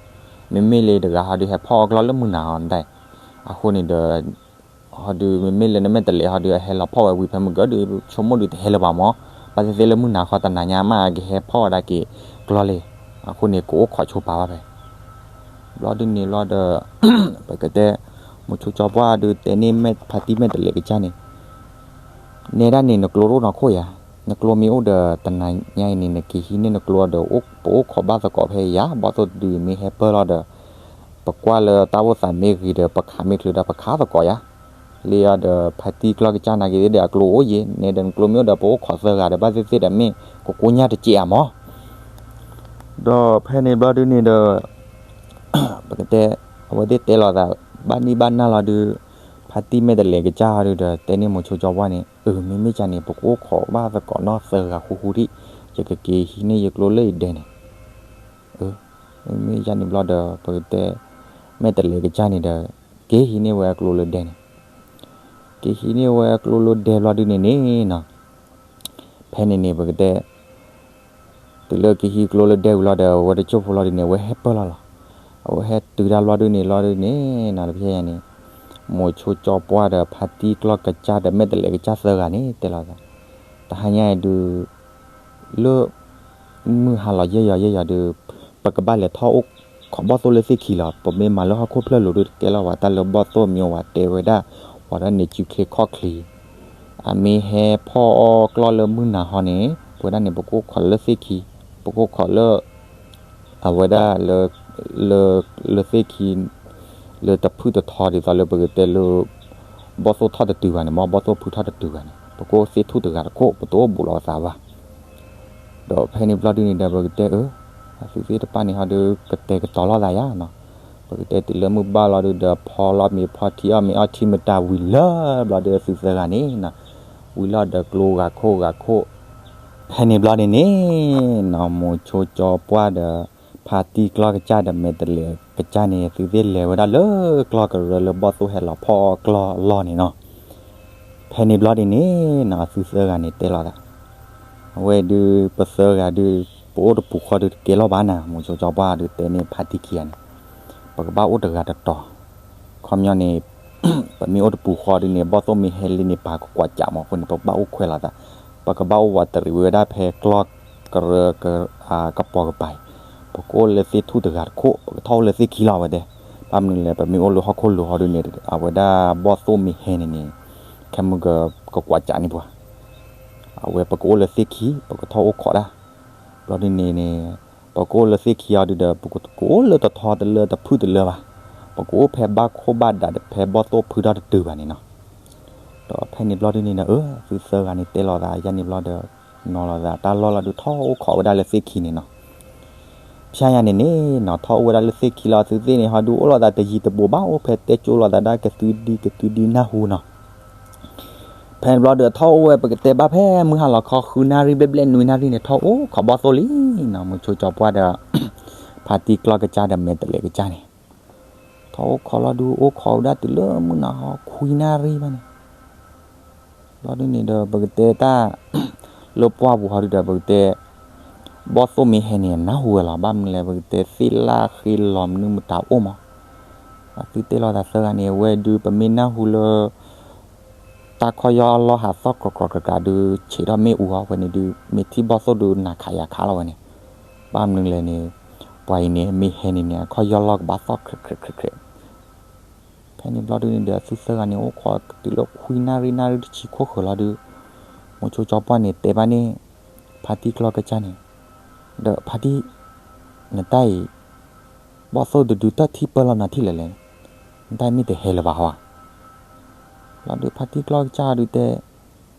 မ့မ့ၢ်လၢတဂၤဟီဒုဟဲဖီၣ်အီၣ်ကျီၢ်လၢမုၢ်နၤဟီနတၢ်, အဃိန့ၣ်ဒီး ဟီဒု မ့မ့ၢ်လၢနမဲာ်တလဲးဟီဒု အဟဲလီၤဖီၣ်ဝဲဝံၤဖဲမုၢ်ကၢဒု ဆိကမိၣ်ဒုတဟဲလၢၤဘၣ်မၢ်, ဘၣ်သ့ၣ်သ့ၣ်လၢမုၢ်နၤခီတနၤညါမး အကဟဲဖီၣ်ဝဲဒၣ်က့ၤကျီၢ်လံ, အဃိန့ၣ် ကအိၣ်ခိးဆိပာ်ဘၣ်ဖဲ ဘျီဒုန့ၣ်ဘျီဒီး ပကတဲ မိၤဆိကၠီပှၢ်ဒုတဲန့ၢ်မဲာ်ဖါတံၢ်မဲာ်တလဲးကစၢ်န့ၣ်, နဲဒၣ်န့ၣ် နကျိတအိၣ်နီၢ်ခိၣ်ဧါ, နကျိမ့ၢ်အိၣ်ဒီးတနၤညါအံၤန့ၣ် နက့ၤဟံးန့ၢ်နကျိဒီး ပအိၣ်ခိးဘၣ်သကိးဖဲယၤ ဘီၣ်သိၣ်တဒုမ့ၢ်ဟဲပၢၢ်လီၤဒီး ပကွၢ်လၢတၢ်အိၣ်သးမ့ၢ်ဂ့ၤဒီး ပခးမ့ၢ်ချုးဒီးပခးသကိးယၤ, လၢယၤဒီးဖါတံၢ်ကျီၢ်ကစၢ်နာ်က့ၤသ့ၣ်ဒီးအကျိအိၣ်ယဲ, နဲဒီးနကျိမ့ၢ်အိၣ်ဒီးပအိၣ်ခိးသၢဂၤဒီး ဘၣ်သ့ၣ်သ့ၣ်ဒီးမ့ၢ်ကကိညၢ်တစဲးဧါမၢ်, ဒီးဖဲန့ၣ်ဘျီဒုန့ၣ်ဒီး ပကတဲ အဝဲသ့ၣ်တဲလီၤသး ဘၣ်နံၣ်ဘၣ်နၢ်လီၤဒု ဖါတံၢ်မဲာ်တလဲးကစၢ်ဟီဒုဒီး တဲန့ၢ်မိၤဆိကၠီပှၢ်န့ၣ် အၢ မ့မ့ၢ်ကၢ်န့ၣ် ပကအိၣ်ခိးဘၣ်သကိးနီၢ်သၢဂၤဃူဃူဒံး, ယကက့ၤဟံးန့ၢ်ယကျိလၢယဒဲန့ၣ်, အၢ မ့မ့ၢ်ကၢ်န့ၣ်ဘျီဒီး ပကတဲ မဲာ်တလဲးကစၢ်န့ၣ်ဒီး က့ၤဟံးန့ၢ်ဝဲအကျိလၢဒဲန့ၣ်, က့ၤဟံးန့ၢ်ဝဲအကျိလၢဒဲဘျီဒုန့ၣ်န့ၣ်နီၤ ဖဲန့ၣ်န့ၣ် ပကတဲ တုၤလၢက့ၤဟံးကျိလၢဒဲဝံၤလီၤဒီး အဝဲတစိၢ်ဖိလီၤဒုန့ၣ် အဝဲဟဲပၢၢ်လီၤလီၤ. အဝဲဟဲတုၤတၢ်ဘျီဒုန့ၣ်လီၤဒုန့ၣ်နီၤ တဖဲယၤန့ၣ် မိၤဆိကၠီပှၢ်ဒီးဖါတံၢ်ကျီၢ်ကစၢ်ဒီးမဲာ်တလဲးကစၢ်သၢဂၤန့ၣ် တဲလီၤသး တဟါညါအံၤဒု လၢ မုၢ်ဟါလီၤယဲၢ်ယီၤယဲၢ်ယီၤဒု ပကဘၣ်လဲၤထီၣ်အိၣ်ခိးဘီၣ်သိၣ်လၢသ့ၣ်ခံလီၤ. ပမ့ၢ်မၤလၢဟီၣ်ခိၣ်ဖျၢၣ်လိၤဒု တကဲလီၤဝဲ တၢ်လၢဘီၣ်သိၣ်မံၤဝဲတဲဝဲဒၣ် ဝဲဒၣ်န့ၣ် စုချ့ခီၣ်ချ့ အမ့ၢ်ဟဲဖီၣ်အီၣ်ကျီၢ်လၢမုၢ်နၤဟီန့ၣ် ပဝဲဒၣ်န့ၣ် ပကအိၣ်ခိးလၢသ့ၣ်ခံ, ပကအိၣ်ခိးလၢ အဝဲဒၣ် လၢ လၢသ့ၣ်ခံ လၢတဖုၣ်တထီဒ်သိးလၢပကတဲလၢ ဘီၣ်သိၣ်ထီၣ်တတုၤဘၣ်န့ၣ် မ့ၢ်ဘီၣ်သိၣ်ဖုထီၣ်တတုၤဘၣ်န့ၣ် ပကအိၣ်သ့ၣ်ထူၣ်တဂၤတခိၣ် ပတအိၣ်ဘူးလီၤပသးဘၣ်. ဒီးဖဲန့ၣ်ဘျီဒုန့ၣ်ဒီး ပကတဲအၢ အသုသ့ၣ်တဖၣ်န့ၣ်ဟီဒု ကတဲာ်ကတီၤလိာ်သးယါနီၤ. ပကတဲတုၤလၢမုၢ်ဘၣ်လီၤဒုဒီး ဖီလီၤမ့ၤဖီထံအီၣ်မ့ၤအီထံမတၤဝံၤလၢ ဘျီဒုသုသၢဂၤန့ၣ်နီၤ ဝံၤလီၤဒီးကျိဂၤခိၣ်ဂၤခိၣ် ဖဲန့ၣ်ဘျီန့ၣ်န့ၣ်နီၤ မိၤဆိကၠီပှၢ်ဒီး ဖါတံၢ်ကျီၢ်ကစၢ်ဒီးမဲာ်တလဲးကစၢ်န့ၣ် သုသ့ၣ်လဲၤဝဲဒၣ်လၢကျီၢ်ကရၢလၢဘီၣ်သိၣ်ဟဲလီၤဖီၣ်ကျီၢ်လီၢ်န့ၣ်နီၤ. ဖဲန့ၣ်ဘျီန့ၣ်န့ၣ်နီၤ သုသၢဂၤန့ၣ်တဲလိာ်သး အဝဲဒု ပသၢဂၤဒု ပအိၣ်တပူၤဃီဒုတကဲလီၤဘၣ်နၤ မိၤဆိကၠီပှၢ်ဒုတဲန့ၢ်ဖါတံၢ်ခံဂၤန့ၣ် ပကဘၣ်အိၣ်တဂၤတတီၤ ခီပညီန့ၣ် ပမ့ၢ်အိၣ်တပူၤဃီဒုန့ၣ် ဘီၣ်သိၣ်မ့ၢ်ဟဲလံန့ၣ် ပာ်ကကွၢ်ကးမးအဃိန့ၣ် ပကဘၣ်အိၣ်ခွဲးလိာ်သး ပကဘၣ်အိၣ်ဝးတရံးဝဲဒၣ်ဖဲကျီၢ်ကရၢ ကပီၤကပၤအံၤ ပကအိၣ်လၢသ့ၣ်ထူၣ်တဂၤတခိၣ် ပကထီၣ်အိၣ်လၢသ့ၣ်ခံလီၤဝဲတဲ. ဘၣ်မနုၤလဲၣ် ပမ့ၢ်အိၣ်လၢဟီၣ်ခိၣ်လိၤဟီဒုန့ၣ် အဝဲဒၣ်ဘီၣ်သိၣ်မ့ၢ်ဟဲန့ၣ်န့ၣ် ခဲမုၢ်ကကွၢ်ကးန့ၢ်ပှၤ အဝဲပကအိၣ်လၢသ့ၣ်ခံ ပကထီၣ်အိၣ်ခိးဒၣ် ဘျီဒုန့ၣ်န့ၣ် ပကအိၣ်လၢသ့ၣ်ခံအီၤဒုဒီး ပကအိၣ်လၢတထီတလၢတဖုၣ်တလၢဘၣ် ပကအိၣ်ဖဲဘၣ်ခိၣ်ဘၣ်ဒးဒီးဖဲဘီၣ်သိၣ်ဖုထီၣ်တတုၤဘၣ်န့ၣ်နီၤ. ဒီးဖဲန့ၣ်ဘျီဒုန့ၣ်ဒီး အၢ သုသၢဂၤန့ၣ်တဲလိာ်သးယါန့ၣ်ဘျီဒီး နီၤလိာ်သးတၢ်လီၢ်လီၤဒုထီၣ်အိၣ်ခိးဝဲဒၣ်လၢသ့ၣ်ခံန့ၣ်နီၤ. ဖဲယါန့ၣ်န့ၣ်နီၤ ထီၣ်အိၣ်ဝဲဒၣ်လၢသ့ၣ်ခံလီၤ သုသ့ၣ်န့ၣ်ဟီဒုအိၣ်လိာ်သးတယံၤတဘူးဘၣ် အိၣ်ဖဲတဲကၠိလိာ်သးဒၣ်ကသုဒံကသုဒံနၢ်ဟူနီၤ. ဖဲန့ၣ်ဘျီဒီးထီၣ်အိၣ်ဝဲ ပကတဲဘၣ်ဖဲမုၢ်ဟါလီၤခီဃုနၣ်ရံၣ်ဘျဲၣ်ဘျဲၣ်နွံနၣ်ရံၣ်န့ၣ် ထီၣ်အိၣ်ခိးဘီၣ်သိၣ်လံနီၤ မိၤဆိကၠီပှၢ်ဒီး ဖါတံၢ်ကျီၢ်ကစၢ်ဒီးမဲာ်တလဲးကစၢ်န့ၣ် ထီၣ်အိၣ်ခိးလီၤဒု အိၣ်ခိးဝဲဒၣ်တုၤလၢမုၢ်နၤဟီခွံနၣ်ရံၣ်ဘၣ်န့ၣ် ဘျီဒုန့ၣ်ဒီး ပကတဲတၢ် လၢပှၢ်ပူၤဟီဒုဒီး ပကတဲ ဘီၣ်သိၣ်မ့ၢ်ဟဲန့ၣ် နၢ်ဟူဝဲလီၤ ဘၣ်မနုၤလဲၣ် ပကတဲသ့ၣ်လၢဃ့လီၤမနုၤမတၤအိၣ်မး အသုတဲလိာ်သးသၢဂၤန့ၣ် အဝဲဒု ပမ့ၢ်နၢ်ဟူလၢ တၢ်ခီၣ်ယီၢ်လီၢ်ဟးသီၣ်ကြၢးကြၢးကြၢးကြၢးဒု ဆံးထီၣ်မ့ၣ်အူအီၤဝဲန့ၣ်ဒု မ့ၢ်ထံၣ်ဘီၣ်သိၣ်ဒု နၤခးယၤခးလီၤဝဲန့ၣ် ဘၣ်မနုၤလဲၣ်န့ၣ် ပှၤအံၤန့ၣ် မ့ၢ်ဟဲန့ၣ်န့ၣ် အခီၣ်ယီၢ်လီၢ်ကဘၣ်သီၣ်ခြဲးခြဲးခြဲးခြဲး ဖဲန့ၣ်ဘျီဒုန့ၣ်ဒီး အသုသၢဂၤန့ၣ် အိၣ်ခိးတုၤလၢခွံနၣ်ရံၣ်နၣ်ရံၣ်တဆံခိၣ်ဃၢၤလီၤဒု မိၤဆိကၠီပှၢ်န့ၣ် တဲဘၣ်န့ၣ် ဖါတံၢ်ကျီၢ်ကစၢ်န့ၣ် ဒီးဖါတံၢ် နတၢ်အံၤ ဘီၣ်သိၣ်တဒုတၢ်ထံၣ်ပၢၢ်လီၤနၤထံၣ်လဲၣ်လဲၣ် နတၢ်မ့ၢ်တဟဲလၢၤဘၣ်ဟီဧါ လီၤဒုးဖါတံၢ်ကျီၢ်ကစၢ်ဒုးတဲ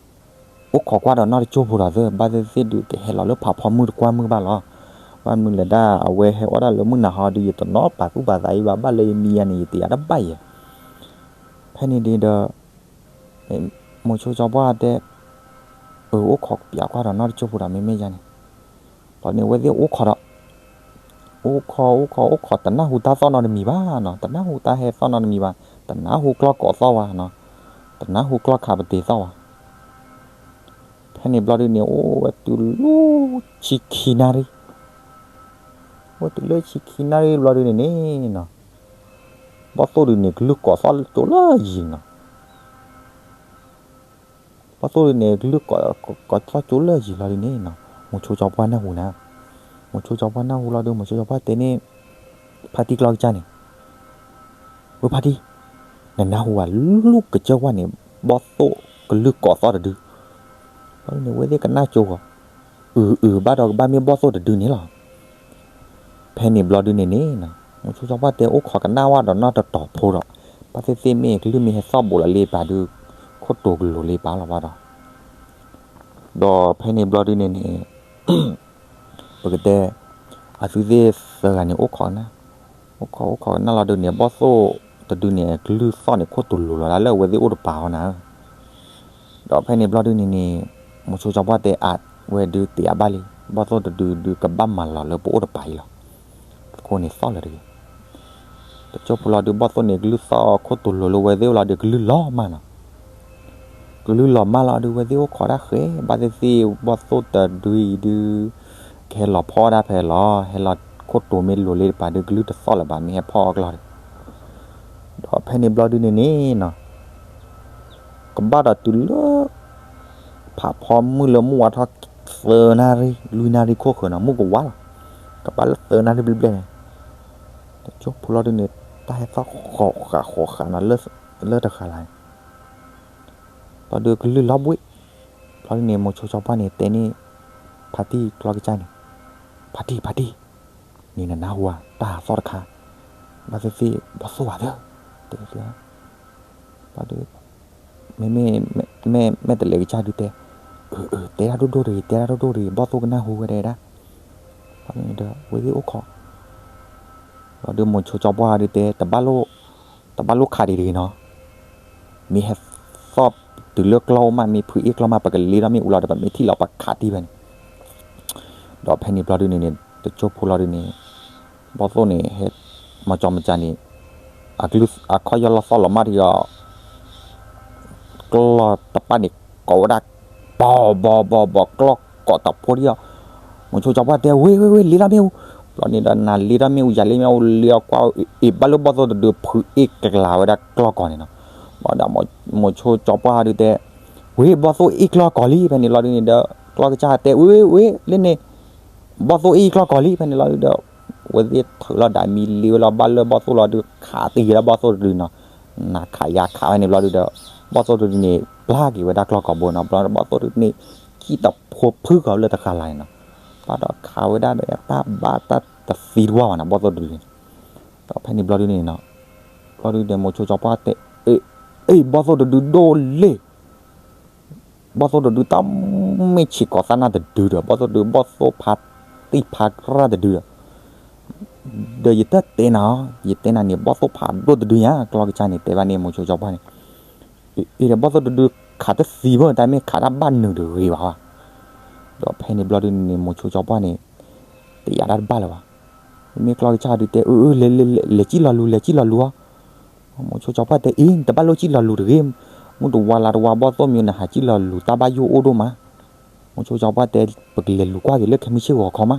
အိၣ်ခိးကွၢ်ဒီးနီၢ်တကၠိဖိဒီးသ့ၣ် ဘၣ်သ့ၣ်သ့ၣ်ဒုးကဟဲလီၤလၢဖးဖီမုၢ်တကွၢ်မုၢ်ဘၣ်လီၤ. ဘၣ်မနုၤလဲၣ်ဒၣ် အဝဲဟဲအီၣ်ဒၣ်လၢမုၢ်နၤဟီဒုး ယတနီၣ်ပာ်သူၣ်ပာ်သးအံၤဘၣ် ဘၣ်လၢယမံယါန့ၣ် ယတယၤတဘၣ်ယဲၢ်. ဖဲန့ၣ်ဒုးဒီး မိၤဆိကၠီပှၢ်တဲ, အၢ အိၣ်ခိးပၠးကွၢ်ဒီးနီၢ်တကၠိဖိဒီး မ့မ့ၢ်ယါန့ၣ်, ဘျီန့ၣ်ဝဲသ့ၣ်အိၣ်ခိးဒီး အိၣ်ခိး အိၣ်ခိး အိၣ်ခိး တနၢ်ဟူတၢ်သီၣ်နီတမံၤဘၣ်နီၤ, တနၢ်ဟူတၢ်ဟဲသီၣ်နီတမံၤဘၣ်, တနၢ်ဟူကျီၢ်ကိးသီၣ်ဘၣ်နီၤ, တနၢ်ဟူကျီၢ်ခးပတ့ၤသီၣ်ဘၣ်. ဖဲန့ၣ်ဘျီဒုန့ၣ် အိၣ်ဝဲတုၤလၢဆံခံနၣ်ရံၣ်, အိၣ်တုၤလၢဆံခံနၣ်ရံၣ်ဘျီဒုန့ၣ်န့ၣ်နီၤ, ဘီၣ်သိၣ်ဒုန့ၣ် ကလုၢ်ကိးသီၣ်ကၠိလၢယံၤနီၤ. ဘီၣ်သိၣ်ဒုန့ၣ် ကလုၢ်ကိးသီၣ်ကၠိလၢယံၤလီၤဒုန့ၣ်နီၤ, မိၤဆိကၠီပှၢ်နၢ်ဟူနၤ, မိၤဆိကၠီပှၢ်နၢ်ဟူလီၤဒု မိၤဆိကၠီပှၢ်တဲန့ၣ် ဖါတံၢ်ကျီကစၢ်န့ၣ်, ဝဲဖါတံၢ်, နနၢ်ဟူဧါ လူၢ်ကစၢၢ်ဝဲန့ၣ် ဘီၣ်သိၣ်ကလုၢ်ကိးသီၣ်တဒု, ဘျီဒုန့ၣ် ဝဲသ့ၣ်ကနၣ်ကၠိဂီၤ, အုးအုး ဘၣ်ဒီးကဘၣ်မ့ၢ်ဘီၣ်သိၣ်တဒုန့ၣ်လီၤ. ဖဲန့ၣ်ဘျီဒုန့ၣ်န့ၣ်နီၤ, မိၤဆိကၠီပှၢ်တဲအိၣ်ခိးကနၣ်ဝဲဒီးနီၢ်တတီၤဖိဒီး, ဘၣ်သ့ၣ်သ့ၣ်မ့ၢ်ကလုၢ်မ့ၢ်ဟဲသီၣ်ဘူးလီၤလံပာ်ဒု, ခိၣ်တိၤကလိၤလံပာ်လီၤဘၣ်ဒီး, ဒီးဖဲန့ၣ်ဘျီဒုန့ၣ်န့ၣ် ပကတဲ, အသုသ့ၣ်သၢဂၤန့ၣ်အိၣ်ခိးကနၣ်, အိၣ်ခိးအိၣ်ခိးကနၣ်လီၤဒုန့ၣ် ဘီၣ်သိၣ်တဒုန့ၣ် ကလုၢ်သီၣ်န့ၣ် ခိၣ်တိၤလိၤလီၤဒၣ်လၢအဝဲသ့ၣ်အိၣ်တပၤအီၤနၤဧၢ. ဒီးဖဲန့ၣ်ဘျီဒုန့ၣ်န့ၣ်, မိၤဆိကၠီပှၢ်တဲအဝဲဒုတဲအါဘၣ်လံ, ဘီၣ်သိၣ်တဒုဒုကဘၣ်မၤလီၤလၢပအိၣ်တပၤအံၤလီၤ. အဃိန့ၣ်သီၣ်လၢၤတဂ့ၤ. တကၠိဖိလီၤဒု ဘီၣ်သိၣ်န့ၣ် ကလုၢ်သီၣ်ခိၣ်တိၤလိၤလၢဝဲသ့ၣ်အိၣ်လီၤဒု ကလုၢ်လီၤမၢ်နီၤ. ကလုၢ်လီၤမၢ်လီၤဒု ဝဲသ့ၣ်အိၣ်ခိးဒၣ်ဃဲ, ဘၣ်သ့ၣ်သ့ၣ် ဘီၣ်သိၣ်တဒုအံၤဒု ကဟဲလီၤဖီၣ်ဒၣ်ဖဲလီၤ, ဟဲလီၤခိၣ်တိၤမ့ၢ်လိၤလံတပၤဒု ကလုၢ်တသီၣ်လၢၤဘၣ် မ့ၢ်ဟဲဖီၣ်အီၣ်ကျီၢ်ဒီး, ဒီးဖဲန့ၣ်ဘျီဒုန့ၣ်န့ၣ်နီၤ, ကဘၣ်ဒီးတုၤလၢ ဖးဖီမုၢ်လၢမုၢ်ဝါထီၣ်သၢနၣ်ရံၣ် လွံၢ်နၣ်ရံၣ်ခိၣ်ဃၢၤနီၤ မုၢ်ကဝါလီၤ. ကဘၣ်လၢသၢနၣ်ရံၣ်ဘျဲၣ်ဘျဲၣ်န့ၣ်, တကၠိဖိလီၤဒုန့ၣ် တၢ်ဟဲသီၣ်ဃီၤဃာ်ဃီၤဃာ်နီၤ လၢတဂၤလၢ်န့ၣ် ဘျီဒုကလုၢ်လီၤဘှံး, ဘျီဒုန့ၣ် မိၤဆိကၠီပှၢ်န့ၣ် တဲန့ၢ် ဖါတံၢ်ကျီကစၢ်န့ၣ်, ဖါတံၢ် ဖါတံၢ်, န့ၣ်နနၢ်ဟူဧါ တၢ်ဟးသီၣ်တခါ, ဘၣ်သ့ၣ်သ့ၣ် ဘီၣ်သိၣ်ဘၣ်သၢ, တဲသ့, ဘျီဒု မ့မ့ၢ် မဲာ်တဲးလဲးကစၢ်ဒုတဲ, အၢ အၢ တဲတၢ်ဒိၣ်ဒိၣ်တဂ့ၤ တဲတၢ်ဒိၣ်ဒိၣ်တဂ့ၤ ဘီၣ်သိၣ်ကနၢ်ဟူဝဲဒၣ်ဒၣ်, ဘျီဒုန့ၣ်ဒီး ဝဲသ့ၣ်အိၣ်ခိး ဘျီဒုမိၤဆိကၠီပှၢ်ဒုတဲ တဘၣ်လိၣ်ခးဒံးတဂ့ၤနီၤ, မ့ၢ်ဟဲသီၣ်တုၤလၢကျီၢ်အိၣ်မး မ့ၢ်ဖုအ့ၣ်ကျီၢ်မး ပကလ့ထီၣ်မ့ၣ်အူလီၤဒီး ပမ့ၢ်ထံၣ်လီၤပခးတံၢ်ဖဲန့ၣ်, ဒီးဖဲန့ၣ်ဘျီဒုန့ၣ်န့ၣ် တကၠိဖိလီၤဒုန့ၣ်, ဘီၣ်သိၣ်န့ၣ် ဟဲ မၤကၠီမၤကၠါန့ၣ်, အကလုၢ်အခီၣ်ယီၢ်လီၤသီၣ်လီၤမၢ်ဒီး ကျီၢ်တပၣ်န့ၣ် ကိးဝဲဒၣ် ဘီၢ်ဘီၢ်ဘီၢ်ဘီၢ် ကျီၢ်ကိးတဖိဒံးအီၤ, မိၤဆိကၠီပှၢ်တဲ ဝ့ ဝ့ ဝ့ လ့ထီၣ်မ့ၣ်အူ, ဘျီန့ၣ်ဒီးနၤလ့ထီၣ်မ့ၣ်အူ ယၤလ့မ့ၣ်အူ လ့အီၤကွၢ်အီၤ အ့ၣ် ဘၣ်လၢဘီၣ်သိၣ်တဒု ဖုအ့ၣ်ကျါဝဲဒၣ်ကျီၢ်ကိးန့ၣ်နီၤ, ဘျီဒီးမိၤဆိကၠီပှၢ်ဒုတဲ, ဝ့ ဘီၣ်သိၣ်အ့ၣ်ကျီၢ်ကိးလံ ဖဲန့ၣ်လီၤဒုန့ၣ်ဒီး ကျီၢ်ကစၢ်တဲ ဝ့ ဝ့ ဝ့ လ့န့ၣ် ဘီၣ်သိၣ်အ့ၣ်ကျီၢ်ကိးလံ ဖဲန့ၣ်လီၤဒုဒီး ဝဲသ့ၣ်ထုးလီၤဒၣ်မံၤလ့ဝဲလီၤ ဘၣ်လၢဘီၣ်သိၣ်လီၤဒု ခးတံၢ်က့ၤဒၣ်ဘီၣ်သိၣ်တဒုနီၤ, နၤခးယၤခးဖဲန့ၣ်ဘျီဒုဒီး ဘီၣ်သိၣ်တဒုန့ၣ် ပျၢ်က့ၤဝဲဒၣ်ကျီၢ်ကိးဘိနီၤ, ဘျီဘီၣ်သိၣ်တဒုန့ၣ် ကံၣ်တဖိဖုကီၤလၢတဃာ်လၢ်န့ၣ်နီၤ, ဘၣ်ဒီးခးဝဲဒၣ်ဒီးတၢ်ဘၣ်တၢ်တသံတဝၢ်ဘၣ်နီၤ ဘီၣ်သိၣ်တဒုန့ၣ်, ဒီးဖဲန့ၣ်ဘျီဒုန့ၣ်နီၤ, ဘျီဒုဒီးမိၤဆိကၠီပှၢ်တဲ, အ့ၣ် ဘီၣ်သိၣ်တဒုဒိၣ်လ့ၣ် ဘီၣ်သိၣ်တဒုတၢ်မ့ၢ်ဆံးကိးသၣ်နၢ်တဒုဒီး ဘီၣ်သိၣ်တဒုဘီၣ်သိၣ်ဖးတံၢ်ဖးကြၢ်တဒုဒီး, ဒီးယတတဲနၤ, ယတဲနၤန့ၣ် ဘီၣ်သိၣ်ဖးဒိၣ်တဒုညါ ကျီၢ်ကစၢ်န့ၣ် တဲဘၣ်န့ၣ် မိၤဆိကၠီပှၢ်န့ၣ်, အ့ၣ်ဒီးဘီၣ်သိၣ်တဒုခးတသံဘၣ် တၢ်မ့ၢ်ခးတၢ်ဘၣ်နုာ်တဂ့ၤဘၣ်ဘၣ်, ဒီးဖဲန့ၣ်ဘျီဒုန့ၣ် မိၤဆိကၠီပှၢ်န့ၣ် တယာ်တၢ်တဘၣ်လၢၤဘၣ်, မ့မ့ၢ်ကျီၢ်ကစၢ်ဒုတဲ အၢ အၢ လဲၤ လဲၤ လဲၤ လဲၤစံၣ်လီၤလူၤ လဲၤစံၣ်လီၤလူၤအီၤ မိၤဆိကၠီပှၢ်တဲ အ့ၣ် နတဘၣ်လိၣ်စံၣ်လီၤလူၤတဂ့ၤ, မုၢ်တဝါလါတဝါဘီၣ်သိၣ်မံၤနဟးစံၣ်လီၤလူၤ တၢ်ဘၣ်ယိၣ်အိၣ်ဒိၣ်မး, မိၤဆိကၠီပှၢ်တဲ ပကလဲၤလူၤကွၢ်က့ၤလၢခဲမုၢ်ဆ့ၣ်ဂီၤခီမး,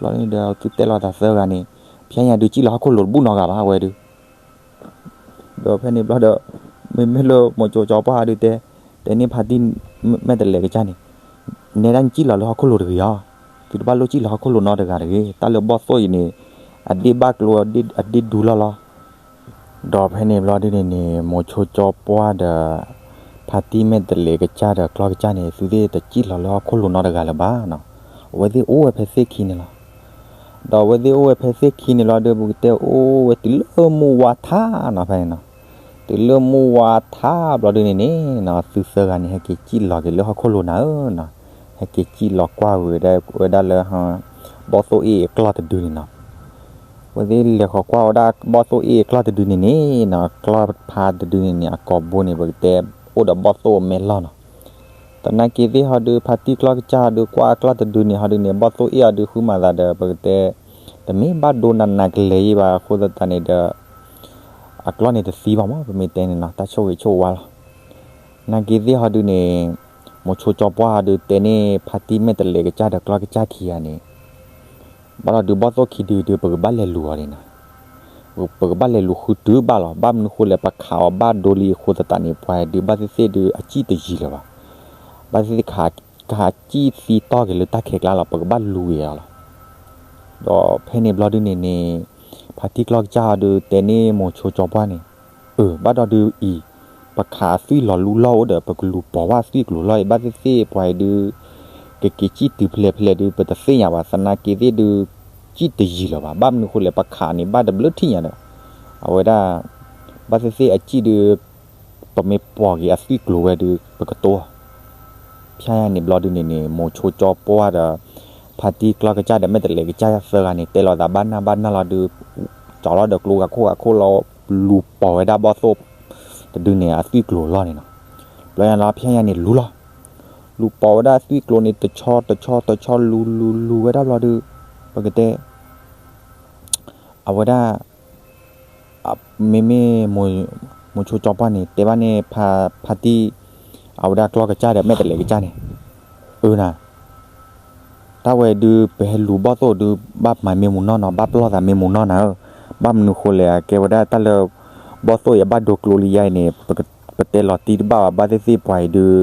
ဘျီန့ၣ်ဒီးသုတဲလီၤသးသၢဂၤန့ၣ်, ဖဲညါဒုးစံၣ်လီၤဟီၣ်ခိၣ်လိၤတဘူၣ်နီတဂၤဘၣ်ဝဲဒုး ဒီးဖဲန့ၣ်ဘျီဒီး မ့မ့ၢ်လၢမိၤဆိကၠီပှၢ်ဒုးတဲ, တဲန့ၢ်ဖါတံၢ်မဲာ်တလဲးကစၢ်န့ၣ်, နဲဒၣ်နစံၣ်လီၤလၢဟီၣ်ခိၣ်လိၤတဂ့ၤအီၤ, သုတဘၣ်လိၣ်စံၣ်လီၤဟီၣ်ခိၣ်လိၤနီတဂၤတဂ့ၤ, တၢ်လၢဘီၣ်သိၣ်အံၤန့ၣ် အဒ့ၣ်ဘၣ်ကျိၤ အဒ့ၣ်ဒူလီၤလီၤ ဒီးဖဲန့ၣ်ဘျီဒုးန့ၣ်န့ၣ် မိၤဆိကၠီပှၢ်ဒီး ဖါတံၢ်မဲာ်တလဲးကစၢ်ဒီးကျီၢ်ကစၢ်န့ၣ် သုသ့ၣ်တစံၣ်လီၤလၢဟီၣ်ခိၣ်လိၤနီတဂၤလၢၤဘၣ်နီၤ, အဝဲသ့ၣ်အိၣ်ဝဲဖဲသ့ၣ်ခံန့ၣ်လီၤ. ဒီးအဝဲသ့ၣ်အိၣ်ဝဲဖဲသ့ၣ်ခံန့ၣ်လီၤဒီး ပကတဲအိၣ်ဝဲတုၤလၢမုၢ်ဝါထါနီၤ ဖဲန့ၣ်နီၤ တုၤလၢမုၢ်ဝါထီဘျီဒုန့ၣ်န့ၣ်နီၤ သုသၢဂၤန့ၣ် ဟဲက့ၤစံၣ်လီၤက့ၤလၢဟီၣ်ခိၣ်လိၤနၤဧၢနီၤ, ဟဲက့ၤစံၣ်လီၤကွၢ်ဝဲဒၣ်လၢ ဘီၣ်သိၣ်အ့ၣ်အကျီၢ်တဒုန့ၣ်နီၤ. ဝဲသ့ၣ်လဲၤဃီၤကွၢ်ဝဲဒၣ်ဘီၣ်သိၣ်အ့ၣ်အကျီၢ်တဒုန့ၣ်န့ၣ်နီၤ, ကျီၢ်ဖါတဒုန့ၣ်န့ၣ် အကိာ်ဘိန့ၣ် ပကတဲအိၣ်ဒီးဘီၣ်သိၣ်အမဲာ်လီၢ်နီၤ. သနာ်က့သ့ၣ်ဟီဒု ဖါတံၢ်ကျီၢ်ကစၢ်ဟီဒု ကွၢ်အကျီၢ်တဒုန့ၣ်ဟီဒုန့ၣ် ဘီၣ်သိၣ်အ့ၣ်အီၤဒု ဃုမၤသးဒီး ပကတဲ တမ့ၢ်ဘၣ်ဒိနးနးကလဲာ်ယံၤဘၣ် အဃိသတးန့ၣ်ဒီး အကျီၢ်န့ၣ်တသံဘၣ်မး ပမ့ၢ်တဲန့ၣ်နီၤ တၢ်ဆိၣ်ဂ့ၤဆိၣ်ဝါလီၤ. နာ်က့သ့ၣ်ဟီဒုန့ၣ် မိၤဆိကၠီပှၢ်ဟီဒုတဲန့ၢ် ဖါတံၢ်မဲာ်တဲးလဲးကစၢ်ဒီးကျီၢ်ကစၢ်ခံဂၤန့ၣ် ဘၣ်ဒီးဒုးဘီၣ်သိၣ်ခံဒုဒုး ပကဘၣ်လဲၤလူၤအီၤန့ၣ်နီၤ. ပကဘၣ်လဲၤလူၤဃုတုၤဘၣ်လီၤ. ဘၣ်မနုၤဃိလဲၣ် ပခးအီၤဘၣ်ဒိလံအဃိသတးန့ၣ် ပှၤဒုးဘၣ်သ့ၣ်သ့ၣ်ဒုးအစံၣ်တယံၤလၢၤဘၣ်. ဘၣ်သ့ၣ်သ့ၣ် ကဟးစံၣ်သံတီၢ်က့ၤလၢတၢ်ခဲကျါလီၤ ပကဘၣ်လူၤက့ၤအီၤလီၤ. ဒီးဖဲန့ၣ်ဘျီဒုန့ၣ်န့ၣ် ဖါတံၢ်ကျီၢ်ကစၢ်ဟီဒုတဲန့ၢ်မိၤဆိကၠီပှၢ်န့ၣ် အၢ ဘၣ်ဒီးဒုးအံၤ ပခးအသွံၣ်လီၤလူလီၢ်အိၣ်ဒီး ပကလူၤပိာ်ဘၣ်အသွံၣ်ကျိၤလီၢ်အံၤ ဘၣ်သ့ၣ်သ့ၣ်ပှၤအံၤဒုး ကက့ၤစံၣ်တုၤဖဲလဲၣ်ဖဲလဲၣ်ဒုး ပတသ့ၣ်ညါဘၣ် သနာ်က့သ့ၣ်ဒုး စံၣ်တယံၤလၢၤဘၣ်. ဘၣ်မနုၤဃိလဲၣ် ပခးန့ၣ် ဘၣ်တဘျုးထံၣ်ညါဒီး အဝဲဒၣ် ဘၣ်သ့ၣ်သ့ၣ်အစံၣ်ဒုး ပမ့ၢ်ပိာ်က့ၤအသွံၣ်ကျိၤဝဲဒုး ပကတိၤ ဖဲညါန့ၣ်ဘျီဒုန့ၣ်န့ၣ် မိၤဆိကၠီပှၢ်ဒီး ဖါတံၢ်ကျီၢ်ကစၢ်ဒီးမဲာ်တဲးလဲးကစၢ်သၢဂၤန့ၣ် တဲလိာ်သးဘၣ်နၢ်ဘၣ်နၢ်လီၤဒုး ကၠီလီၤဒီးကျိဂၤခိၣ်ဂၤခိၣ်လီၤ လူၤပိာ်ဝဲဒၣ်ဘီၣ်သိၣ်တဒုန့ၣ် အသွံၣ်ကျိၤလီၢ်န့ၣ်နီၤ. ဘျီညါလီၤ ဖဲညါန့ၣ်လူၤလီၤ လူၤပိာ်ဝဲဒၣ်အသွံၣ်ကျိၤန့ၣ် တဆီတဆီတဆီလူၤလူၤလူၤဝဲဒၣ်ဘျီဒုး ပကတဲ အဝဲဒၣ် မ့မ့ၢ် မိၤဆိကၠီပှၢ်န့ၣ် တဲဘၣ်န့ၣ် ဖါတံၢ် အဝဲဒၣ်ကျီၢ်ကစၢ်ဒီးမဲာ်တဲးလဲးကစၢ်န့ၣ် အၢနၤ တၢ်ဝဲဒုး ပဟဲလူၤဘီၣ်သိၣ်ဒုး ဘၣ်မၤမ့ၢ်မူနီၢ်နီၤ ဘၣ်ပလီၢ်သးမ့ၢ်မူနီၢ်နၤဧၢ. ဘၣ်မနုၤဃိလဲၣ် အကဲဝဲဒၣ်တၢ်လၢ ဘီၣ်သိၣ်အံၤအဘၣ်ဒိကျိလံယါအံၤန့ၣ် ပတဲလီၤတံၢ်တဘၣ်ဘၣ် ဘၣ်သ့ၣ်သ့ၣ်ပှၤအံၤဒုး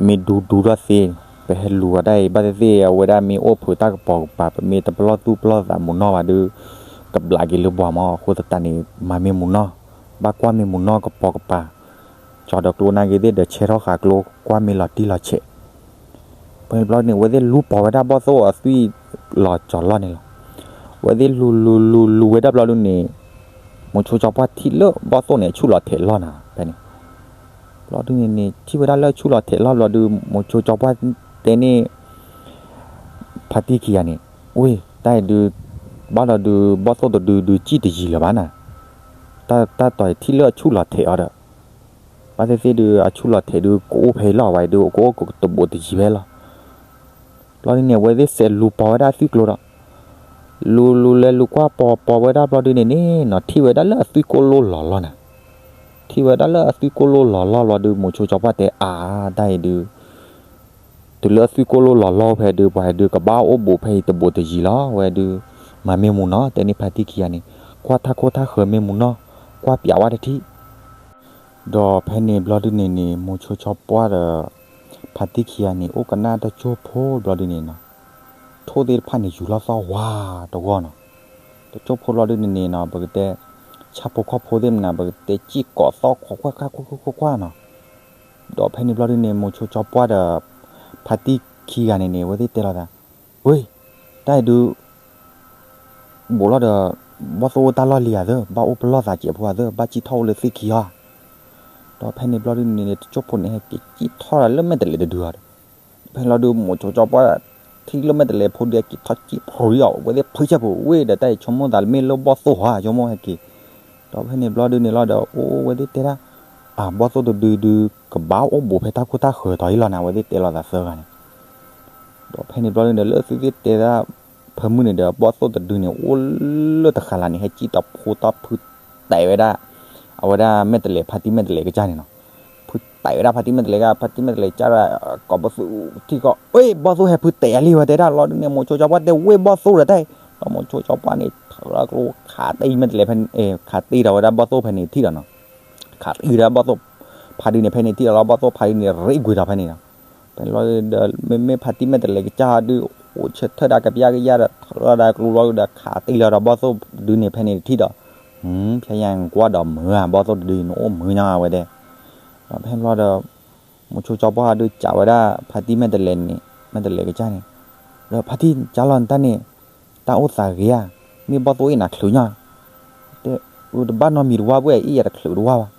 မ့ၢ်ဒူဒူထီၣ်သ့ ပဟဲလူၤအီၤဒၣ်အံၤ ဘၣ်သ့ၣ်သ့ၣ် အဝဲဒၣ်မ့ၢ်အိၣ်ဖုးတၢ်ကပိာ်ကပၤ ပမ့ၢ်တပလီၢ်သူၣ်ပလီၢ်သးမူနီၢ်ဘၣ်ဒုး ကဘျးက့ၤလၢပှၤမး အဃိသတးန့ၣ် မၤမ့ၢ်မူနီၢ် ဘၣ်ကွၢ်မ့ၢ်မူနီၢ်ကပိာ်ကပၤ ကၠီဒီးကျိနာ်က့သ့ၣ်ဒီးဆဲထီၣ်ဃာ်ကျိ ကွၢ်မ့ၢ်လီၤတံၢ်လီၤဆဲး ဖဲန့ၣ်ဘျီန့ၣ် အဝဲသ့ၣ်လူၤပိာ်ဝဲဒၣ်ဘီၣ်သိၣ်အသွံၣ်လီၤကၠီလီၢ်န့ၣ်လီၤ. အဝဲသ့ၣ်လူၤလူၤလူၤလူၤဝဲဒၣ်ဘျီဒုန့ၣ် မိၤဆိကၠီပှၢ်ထံၣ်လၢဘီၣ်သိၣ်န့ၣ် ဆူၣ်လီၤထဲးလီၢ်နၤ ဖဲန့ၣ် ဘျီဒုန့ၣ်န့ၣ် ထံၣ်ဝဲဒၣ်လၢဆူၣ်လီၤထဲးလီၢ်ဘျီဒု မိၤဆိကၠီပှၢ်တဲန့ၣ် ဖါတံၢ်ခံဂၤန့ၣ် ဝ့ၢ် တၢ်အံၤဒုး ဘၣ်ဒီးဒုး ဘီၣ်သိၣ်တဒုဒုးစံၣ်တယံၤလၢၤဘၣ်နၤ တၢ်တီၤအံၤထံၣ်လၢအဆူၣ်လီၤထဲးအီၤဒီး ဘၣ်သ့ၣ်သ့ၣ်ဒုး အဆူၣ်လီၤထဲးဒုး ကအိၣ်ဖဲအံၤလီၤ ဝဲဒုး ကအိၣ်ကတဘိးတယံၤဖဲလီၤ. ဘျီဒုန့ၣ် အဝဲသ့ၣ်စဲးလူၤပိာ်ဝဲဒၣ်အသွံၣ်ကျိဒီး လူၤလူၤလဲၤလူၤကွၢ်ပိာ်ပိာ်ဝဲဒၣ်ဘျီဒုန့ၣ်န့ၣ်နီၤ ထံၣ်ဝဲဒၣ်လၢအသွံၣ်ကိၢ်လိၢ်လီၤလီၢ်နၤ ထံၣ်ဝဲဒၣ်လၢအသွံၣ်ကိၢ်လိၢ်လီၤလီၢ်ဘျီဒု မိၤဆိကၠီပှၢ်တဲအါ တၢ်အံၤဒုး တုၤလၢအသွံၣ်ကိၢ်လိၢ်လီၤလီၢ်ဖဲဒုး ပှၤဒုးကဘၣ်အိၣ်ဘူးဖဲအံၤတဘိးတယံၤလီၤ ဝဲဒုး မၤမ့ၢ်မူနီၢ် တဲန့ၢ်ဖါတံၢ်ခံဂၤန့ၣ် ကွၢ်ထးခိၣ်ထးဃၢၤမ့ၢ်မူနီၢ် ကွၢ်ပျးဝဲတထံၣ် ဒီးဖဲန့ၣ်ဘျီဒုန့ၣ်န့ၣ် မိၤဆိကၠီပှၢ်ဒီး ဖါတံၢ်ခံဂၤန့ၣ် အိၣ်ကနၣ်တကၠိဖိဘျီဒုန့ၣ်နီၤ ထိၣ်သ့ၣ်တဖၣ်န့ၣ် ယူၤလီၤသီၣ်ဝါတဂီၢ်နီၤ တကၠိဖိဘျီဒုန့ၣ်န့ၣ်နီၤ ပကတဲ ဆၣ်ဖိကီၢ်ဖိသ့ၣ်မနုၤ ပကတဲစံၣ်ကိးသီၣ်ခိးကွၢ်ကွၢ်ကွၢ်ကွၢ်ကွၢ်နီၤ ဒီးဖဲန့ၣ်ဘျီဒုန့ၣ် မိၤဆိကၠီပှၢ်ဒီး ဖါတံၢ်ခံဂၤန့ၣ်န့ၣ် အဝဲသ့ၣ်တဲလိာ်သး ဝ့ၢ် တၢ်အံၤဒုး ဘူးလီၤဒီး ဘီၣ်သိၣ်အိၣ်တၢ်လီၢ်လံဧါသၢ ဘၣ်အိၣ်ပလီၢ်သးစဲးဖိဧါသၢ ဘၣ်စံၣ်ထီၣ်အိၣ်လၢသ့ၣ်ခံဧါ ဒီးဖဲန့ၣ်ဘျီဒုန့ၣ်န့ၣ် တကၠိဖိန့ၣ် ဟဲက့ၤစံၣ်ထီၣ်ဒီးလၢမဲာ်တဲးလဲးတဒုဧါဒီး ဖဲန့ၣ်ဘျီဒု မိၤဆိကၠီပှၢ် ထံၣ်လၢမဲာ်တဲးလဲးဖိဒု ဟဲက့ၤထီၣ်စံၣ်ဖီရံအီၤ အဝဲသ့ၣ်ဖုဆဲးဖိဝ့ၢ်ဒီး တၢ်အံၤဆိကမိၣ်သးလၢမ့ၢ်လၢဘီၣ်သိၣ်ဧါ ဆိကမိၣ်ဟဲက့ၤ ဒီးဖဲန့ၣ်ဘျီဒုန့ၣ်လီၤဒီး အိၣ်ဝဲသ့ၣ်တဲဒၣ် အဘီၣ်သိၣ်တဒုဒု ကဘၣ်အိၣ်ဘူးဖဲတၢ်ခိၣ်တၢ်ဃၢၤတီၤအံၤလီၤနၤ အဝဲသ့ၣ်တဲလိာ်သးသၢဂၤန့ၣ် ဒီးဖဲန့ၣ်ဘျီဒုန့ၣ် လၢသုသ့ၣ်တဲဒၣ် ဖၢမုၢ်န့ၣ်ဒီး ဘီၣ်သိၣ်တဒုန့ၣ် အိၣ်လၢတဃာ်လၢ်န့ၣ် ဟဲစံၣ်တီဖှိတီဖုတဲာ်ဝဲဒၣ် အဝဲဒၣ်မဲာ်တဲးလဲး ဖါတံၢ်မဲာ်တဲးလဲးကစၢ်န့ၣ်နီၤ ဖုတဲာ်ဝဲဒၣ်ဖါတံၢ်မဲာ်တဲးလဲးကစၢ် ဖါတံၢ်မဲာ်တဲးလဲးကစၢ်ဒီး ကိးပသူထံကီၢ် ဝ့ၢ် ဘီၣ်သိၣ်ဟဲဖုတဲာ်အလံဝဲတဲဒၣ်လီၤဒုန့ၣ် မိၤဆိကၠီပှၢ်တဲဝ့ၢ်ဘီၣ်သိၣ်ဒီးတၢ်အံၤ ဒီးမိၤဆိကၠီပှၢ်န့ၣ် ထၢကျိခးတ့ၢ်မဲာ်တဲးလဲးဖဲ ခးတ့ၢ်ဒီးဝဲဒၣ်ဘီၣ်သိၣ်ဖဲန့ၣ်ထံၣ်ဒီးနီၤ ခးတ့ၢ်ဒီးဘီၣ်သိၣ် ဖါဒုန့ၣ်ဖဲန့ၣ်ထံၣ်ဒီးလီၤ ဘီၣ်သိၣ်ဖါဒုန့ၣ် ရ့ကွံာ်ဒီးဖဲန့ၣ်ဒီး ဖဲန့ၣ်လီၤဒီး မ့မ့ၢ်ဖါတံၢ်မဲာ်တဲးလဲးကစၢ်ဒု အိၣ်ဆၢထၢၣ်ဒၣ်ကပျၢ်ကယၢ်ဒီး ထၢဒီးကျိလီၤဒီး ခးတ့ၢ်လီၤဒီးဘီၣ်သိၣ်တဒုန့ၣ်ဖဲန့ၣ်တထံၣ်ဒီး ဖဲယကွၢ်ဒီးမုာ်ဧါ ဘီၣ်သိၣ်တဒုန့ၣ်အိၣ်မုာ်ညါဝဲဒၣ် ဒီးဖဲန့ၣ်ဘျီဒီး မိၤဆိကၠီပှၢ်ဒုးစံးဝဲဒၣ် ဖါတံၢ်မဲာ်တဲးလဲးန့ၣ် မဲာ်တဲးလဲးကစၢ်န့ၣ် ဒီးဖါတံၢ် ကၢ်လီၤနတၢ်န့ၣ် တၢ်အိၣ်သးဂ့ၤဧါ, မ့ၢ်ဘီၣ်သိၣ်အ့ၣ်နၤချုးညီ, တဲ, တဘၣ်နီတမံၤတဝါဘၣ်, အ့ၣ်ယၤတချုးတဝါဘၣ်.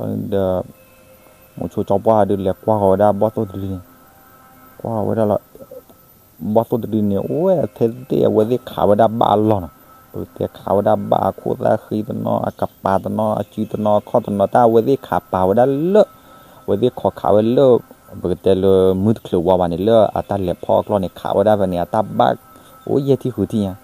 ဒီး မိၤဆိကၠီပှၢ်ဒုးလဲၤကွၢ်ဃီၤဝဲဒၣ်ဘီၣ်သိၣ်တဒုန့ၣ်, ကွၢ်ဝဲဒၣ်လီၤ ဘီၣ်သိၣ်တဒုန့ၣ် အိၣ်ဝဲထဲသ့ၣ် အဝဲသ့ၣ်ခးဝဲဒၣ်ဘၣ်အလီၢ်နီၤ. ပကတဲခးဝဲဒၣ်ဘၣ်အခိၣ်သၣ်ဃံတနီၤ အကပၤတနီၤ အစုတနီၤ အခီၣ်တနီၤ တၢ်အဝဲသ့ၣ်ခးပာ်ဝဲဒၣ်လၢ အဝဲသ့ၣ်ခိးခးဝဲလၢ ပကတဲလၢမုၢ်တချုးဝါဘၣ်န့ၣ် လၢအတၢ်လဲၤဖီအကျီၢ်န့ၣ် ခးဝဲဒၣ်ဖဲန့ၣ် အတၢ်ဘၣ်အိၣ်ယဲၢ်ထံၣ်ဃုထံၣ်ညါ.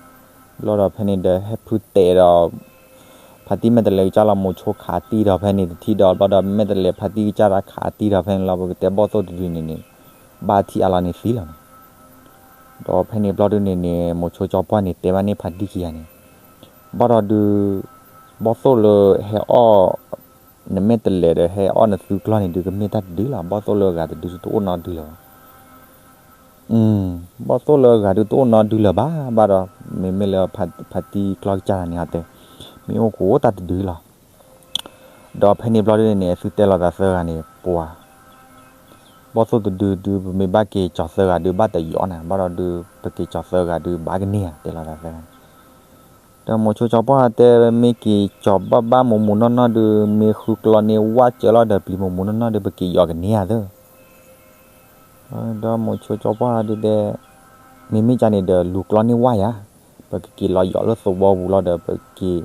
ဘျီဒီးဖဲန့ၣ်ဒီးဟဲဖုတဲာ်ဒီး ဖါတံၢ်မဲာ်တဲးလဲးကစၢ်လီၤ မိၤဆိခးတံၢ်ဒီးဖဲန့ၣ်တထံၣ်ဒီး ဘျီဒီးမဲာ်တဲးလဲးဖါတံၢ်ကစၢ်ဒီးခးတံၢ်ဒီးဖဲန့ၣ်လီၤ ပကတဲဘီၣ်သိၣ်တဒုန့ၣ်န့ၣ် ဘၣ်ထံၣ်အါလီၤန့ၣ်သံလီၤနီၤ. ဒီးဖဲန့ၣ်ဘျီဒုန့ၣ်န့ၣ် မိၤဆိကၠီပှၢ်န့ၣ် တဲဘၣ်န့ၣ်ဖါတံၢ်ခံဂၤန့ၣ်, ဘၣ်ဒီးဒုး ဘီၣ်သိၣ်လၢဟဲအီၣ် နမဲာ်တဲးလဲးဒီးဟဲအီၣ်နသုကျီၢ်န့ၣ်ဒုး ကမ့ၢ်တၢ်တဒုလီၤ. ဘီၣ်သိၣ်လၢအဂၤတဒုတအိၣ်နီတဒုလၢၤဘၣ်. ဘီၣ်သိၣ်လၢအဂၤဒုးတအိၣ်နီတဒုလၢၤဘၣ်. ဘၣ်ဒီး မ့မ့ၢ်လၢဖါတံၢ်ကျီၢ်ကစၢ်န့ၣ်အတဲ မ့ၢ်အိၣ်ကအိၣ်တၢ်တဒုလီၤ. ဒီးဖဲန့ၣ်ဘျီဒုန့ၣ် သုတဲလီၤသးသၢဂၤန့ၣ် ပှၤ ဘီၣ်သိၣ်တဒုဒုး ပမ့ၢ်ဘၣ်က့ၤကၠီၤသၢဂၤဒုး ဘၣ်တယီၤနၤ, ဘၣ်ဒီးဒုး ပက့ၤကၠီၤသၢဂၤဒုး ဘၣ်ကန့ၢ်ဧါ တဲလီၤသးသၢဂၤန့ၣ်. ဒီးမိၤဆိကၠီပှၢ်တဲ မ့ၢ်က့ၤကၠီၤဘၣ်ဘၣ်မူးမူးနီၢ်နီၢ်ဒုး မ့ၢ်ဃုကျီန့ၢ်ဝၣ်စၢလီၤဒီးပျံၤမူးမူးနီၢ်နီၢ်ဒုး ပက့ၤယီၤကန့ၢ်ဧါသၢ. ဒီးမိၤဆိကၠီပှၢ်ဒုးတဲ မ့မ့ၢ်ကန့ၣ်ဒီး လူၤကျီန့ၢ်ဝၣ်ယၤ, ပကက့ၤလီၤယီၤလၢသဝီပူၤလီၤဒီး ပက့ၤ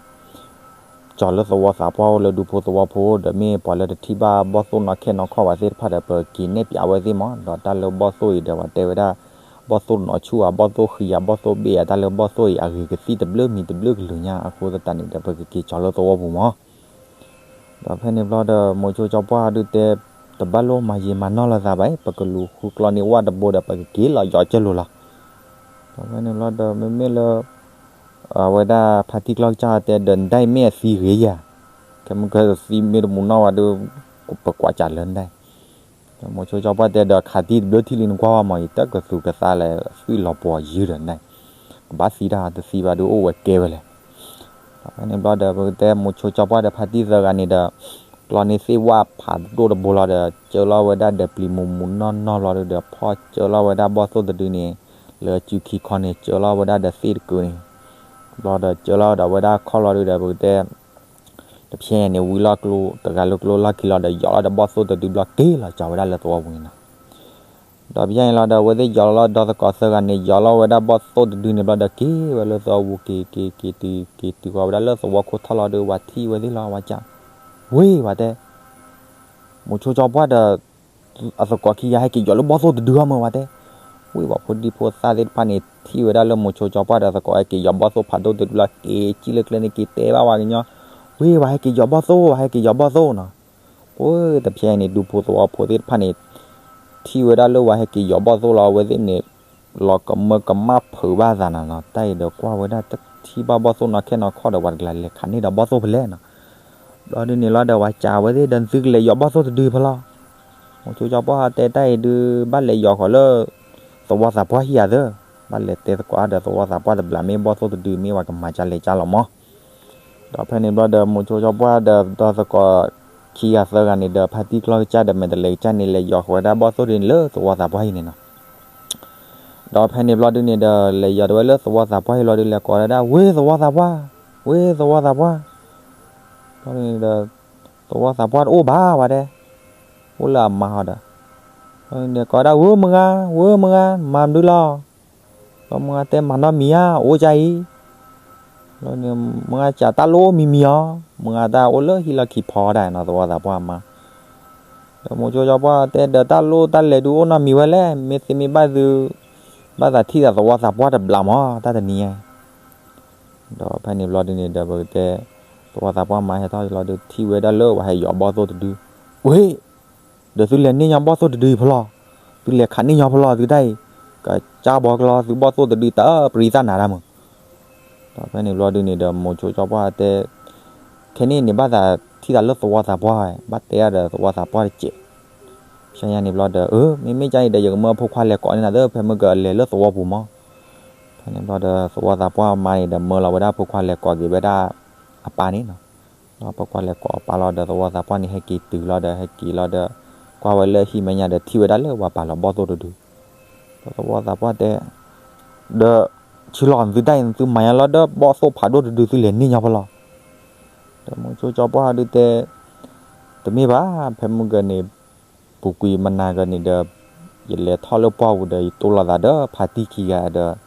ကၠီၤလၢသဝီသးပှၢ်အိၣ်လၢဒူဖိသဝီဖိဒီး မ့ၢ်ပှၤလၢတထံၣ်ဘၣ်ဘီၣ်သိၣ်နီၢ်ခဲနီၢ်ခီၣ်ဘၣ်သ့ၣ်တဖၣ်ဒီး ပက့ၤနဲၣ်ပၠးဝဲသ့ၣ်မး. ဒီးတၢ်လၢဘီၣ်သိၣ်အံၤဒီး ပှၤတဲဝဲဒၣ် ဘီၣ်သိၣ်နီၢ်ဆူၣ်ဧါ ဘီၣ်သိၣ်ဃံဧါ ဘီၣ်သိၣ်ဘ့ၣ်ဧါ တၢ်လၢဘီၣ်သိၣ်အံၤအဂ့ၤကသံၣ်တဘျုးမံၤတဘျုးကလုာ်ညါအဃိသတးန့ၣ်ဒီး ပကက့ၤကၠီၤလၢသဝီပူၤမး. ဒီးဖဲန့ၣ်ဘျီဒီး မိၤဆိကၠီပှၢ်ဒုးတဲ တဘၣ်လိၣ်မၤယံာ်မၤနီၢ်လိာ်သးဘၣ်အံၤ, ပကလူၤဃုကျီန့ၢ်ဝၣ်တဘိဒီး ပကက့ၤလီၤယီၤကၢလိၤလီၤ. ဒီးဖဲန့ၣ်ဘျီဒီး မ့မ့ၢ်လၢ အဝဲဒၣ်ဖါတံၢ်ကျီၢ်ကစၢ်တဲဒီး နဒၣ်အံၤမ့ၢ်အသံဂ့ၤယၤ, ခဲမုၢ်ကသံမ့ၢ်တမူးနီၢ်ဝဲဒုး ပကွၢ်ကၢလၢနဒၣ်အံၤ. ဒီးမိၤဆိကၠီပှၢ်တဲဒီး ခးတံၢ်တဘျုးထံၣ်လံနကွၢ်ဝဲမး ယတၢ်ကသူၣ်ကသါလဲၣ် သွံၣ်လီၤပှီၤယုၢ်ဒီးနဒၣ်အံၤ, ကဘၣ်သံတၢ်တသံဘၣ်ဒုး အိၣ်ဝဲကဲဝဲလဲၣ်. ဒီးဖဲန့ၣ်ဘျီဒီး ပကတဲမိၤဆိကၠီပှၢ်ဒီးဖါတံၢ်သၢဂၤန့ၣ်ဒီး ကျီန့ၢ်သ့ၣ်ဝၣ်ဖးဒိၣ်တဘိလီၤဒီး ကၢလီၤဝဲဒၣ်ဒီးပျံၤမူးမူးနီၢ်နီၢ်လီၤဒုးဒီး ဖီၣ်ကၢလီၤဝဲဒၣ်ဘီၣ်သိၣ်တဒုန့ၣ် လၢစုခံခီန့ၣ် ကၢလီၤဝဲဒၣ်ဒီးသ့ၣ်တကုာ်န့ၣ် ဘျီဒီးကၢလီၤဒီးဝဲဒၣ်ခီၣ်လီၤဒုးဒီး ပကတဲ တဖျဲညါန့ၣ် ဝံၤလီၤကျိတဂၤလၢကျိလီၢ်ခံလီၤဒီး ယီၤလီၤဒီးဘီၣ်သိၣ်တဒုဘျီ က့ၤလီၤကၠီၤဝဲဒၣ်လၢသဝီပူၤန့ၣ်နီၤ. ဒီးဖဲညါန့ၣ်လီၤဒီး အဝဲသ့ၣ်ယီၤလီၤဒီးသကိးသၢဂၤန့ၣ် ယီၤလီၤဝဲဒၣ်ဘီၣ်သိၣ်တဒုန့ၣ်ဘျီဒီး က့ၤဝဲလၢသဝီပူၤ က့ၤက့ၤက့ၤတုၤ က့ၤတုၤဃီၤဝဲဒၣ်လၢသဝီခိၣ်ထီၣ်လီၤဒီး ဝၤထံၣ်ဝဲသ့ၣ်လီၤ ဝၤကး ဝ့ၢ်ဝၤတဲ မိၤဆိကၠီပှၢ်ဒီး အသကိးခံဂၤဟဲက့ၤယီၤလၢဘီၣ်သိၣ်တဒုအီၤမး ဝၤတဲ. ဝ့ၢ်ပှၤဖိဒံဖိသၣ်သ့ၣ်တဖၣ်န့ၣ် ထံၣ်ဝဲဒၣ်လၢမိၤဆိကၠီပှၢ်ဒီးသကိးဟဲက့ၤယီၤဘီၣ်သိၣ်ဖးဒိၣ်တဒုလီၤ က့ၤကံၣ်လၢကျဲန့ၣ် က့ၤတဲဘၣ်ဝၤကညီ ဝ့ၢ်ဝၤဟဲက့ၤယီၤဘီၣ်သိၣ် ဝၤဟဲက့ၤယီၤဘီၣ်သိၣ်နီၤ. ပှၤတဖျဲညါန့ၣ် ဒူဖိသဝီဖိသ့ၣ်တဖၣ်န့ၣ် ထံၣ်ဝဲဒၣ်လၢဝၤဟဲက့ၤယီၤဘီၣ်သိၣ်လီၤ အဝဲသ့ၣ်န့ၣ် လီၤကမၢကမၣ်ဖုးဘၣ်သးနီၤနီၤ တၢ်အံၤဒီးကွၢ်ဝဲဒၣ် တထံၣ်ဘၣ်ဘီၣ်သိၣ်နီၢ်ခဲနီၢ်ခီၣ်ဒီး ပှၤတကလးလဲၤခးန့ၢ်ဒီးဘီၣ်သိၣ်ဖဲလဲၣ်နီၤ. ဘျီဒုးန့ၣ်လီၤဒီး ဝၤကးဝဲသ့ၣ်ဒီး နသုကလဲၤယီၤဘီၣ်သိၣ်တဒုဖဲလီၤ. မိၤဆိကၠီပှၢ်တဲတၢ်အံၤဒုး ဘၣ်လဲၤယီၤဃီၤလၢ သဝီသးပှၢ်ဟံၣ်ဧါသၢ, ဘၣ်လဲၤတဲသကိးဒီးသဝီသးပှၢ်တဘျီ မ့ၢ်ဘီၣ်သိၣ်တဒု မ့ၢ်ဝၤကမၤကၢလဲၤကၢလီၤမး. ဒီးဖဲန့ၣ်ဘျီဒီး မိၤဆိကၠီပှၢ်ဒီး ဒီးသကိးခံဂၤသၢဂၤန့ၣ်ဒီး ဖါတံၢ်ကျီၢ်ကစၢ်ဒီးမဲာ်တလဲၤကစၢ်န့ၣ် လဲၤယီၤဃီၤဝဲဒၣ်ဘီၣ်သိၣ်ဒုန့ၣ်လၢသဝီသးပှၢ်ဟံၣ်န့ၣ်နီၤ. ဒီးဖဲန့ၣ်ဘျီဒုးန့ၣ်ဒီး လဲၤယီၤတဝဲလၢသဝီသးပှၢ်ဟံၣ်လီၤဒုး လဲၤကိးဝဲဒၣ် ဝ့ၢ်သဝီသးပှၢ်, ဝ့ၢ်သဝီသးပှၢ်. ဘျီဒုးန့ၣ်ဒီး သဝီသးပှၢ်တအိၣ်ဘၣ်ဝဲတဲ, အိၣ်လၢအမါဟီဒီး ကိးဝဲဒၣ် ဝ့ၢ်မုၢ်ဂၤ, ဝ့ၢ်မုၢ်ဂၤ, မၤမနုၤလီၤ. ဘျီမုၢ်ဂၤတဲ မၤနီတမံၤဧါ, အိၣ်ကၢ်အံၤ. မုၢ်ဂၤစံး တၢ်လိၣ်မံၤမံၤဧါ, မုၢ်ဂၤတၢ်အိၣ်လၢဟံၣ်လီၢ်ခံဖီဒၣ်နီၤ သဝီသးပှၢ်မါ. ဒီးမိၤဆိကၠီပှၢ်တဲ ဒီးတၢ်လိၣ်တၢ်လဲၤဒုးအိၣ်နီတမံၤဝဲလဲၣ်, မ့ၢ်သ့မ့ၢ်ဘၣ်သု ဘၣ်သးထံၣ်သးသဝီသးပှၢ်တဘျီမး တၢ်တနံၤညါ. ဒီးဖဲန့ၣ်ဘျီဒုးန့ၣ်ဒီး ပကတဲ သဝီသးပှၢ်မါဟဲထီၣ်လီၤဒုး ထံၣ်ဝဲဒၣ်လၢဝၤဟဲယီၤဘီၣ်သိၣ်တဒု, ဝ့ၢ် ဒီးသုလဲၤန့ၢ်ညီဘီၣ်သိၣ်တဒုအံၤဖဲလဲၣ်, သုလဲၤခးန့ၢ်ညီဖဲလဲၣ်သုတၢ်အံၤ, ကစၢ်ဘီကလီသုဘီၣ်သိၣ်တဒုတၢ်ပြံသၣ်နၤတၢ်မုၢ်. ဒီးဖဲန့ၣ်ဘျီဒုးန့ၣ်ဒီး မိၤဆိကၠီပှၢ်တဲ ခဲန့ၣ်န့ၣ်ဘၣ်သးထံၣ်သးလၢသဝီသးပှၢ်ဝဲ, ဘၣ်တဲအါဒီးသဝီသးပှၢ်တစဲး. ဖဲညါန့ၣ်ဘျီဒီး အၢ မ့မ့ၢ်ကၢ်အံၤဒီး ယကမၢအဖိခွါလဲၤကိးန့ၢ်နၤသၢ ဖဲမုၢ်ကလဲၤလၢသဝီပူၤမး. ဖဲန့ၣ်ဘျီဒီး သဝီသးပှၢ်မါန့ၣ်ဒီး မၢလီၤဝဲဒၣ်ဖိခွါလဲၤကိးက့ၤဝဲဒၣ်အပၢ်န့ၣ်နီၤ. ဒီးဖိခွါလဲၤကိးအပၢ်လီၤဒီး သဝီသးပှၢ်န့ၣ် ဟဲက့ၤတုၤလီၤဒီး ဟဲက့ၤလီၤဒီး ကွၢ်ဝဲလၢဟံၣ်မဲာ်ညါဒီး ထံၣ်ဝဲဒၣ်လၢဝၤပာ်လီၤဘီၣ်သိၣ်တဒု. ဒီးသဝီသးပှၢ်တဲ ဒီး ဆူလီၤနသုတၢ်အံၤ နသုမၤညါလီၤဒီး ဘီၣ်သိၣ်ဖးဒိၣ်တဒု သုလဲၤန့ၢ်ညီဖဲလဲၣ်. ဒီးမိၤဆိကၠီပှၢ်ဒုးတဲ တမ့ၢ်ဘၣ်, ဖဲမုၢ်ဂီၤန့ၣ် ပူၤကွံာ်မနၤဂီၤန့ၣ်ဒီး ယလဲၤထီၣ်လၢပှၢ်ပူၤဒီး ယတိၢ်လိာ်သးဒီးဖါတံၢ်ခံဂၤဒီး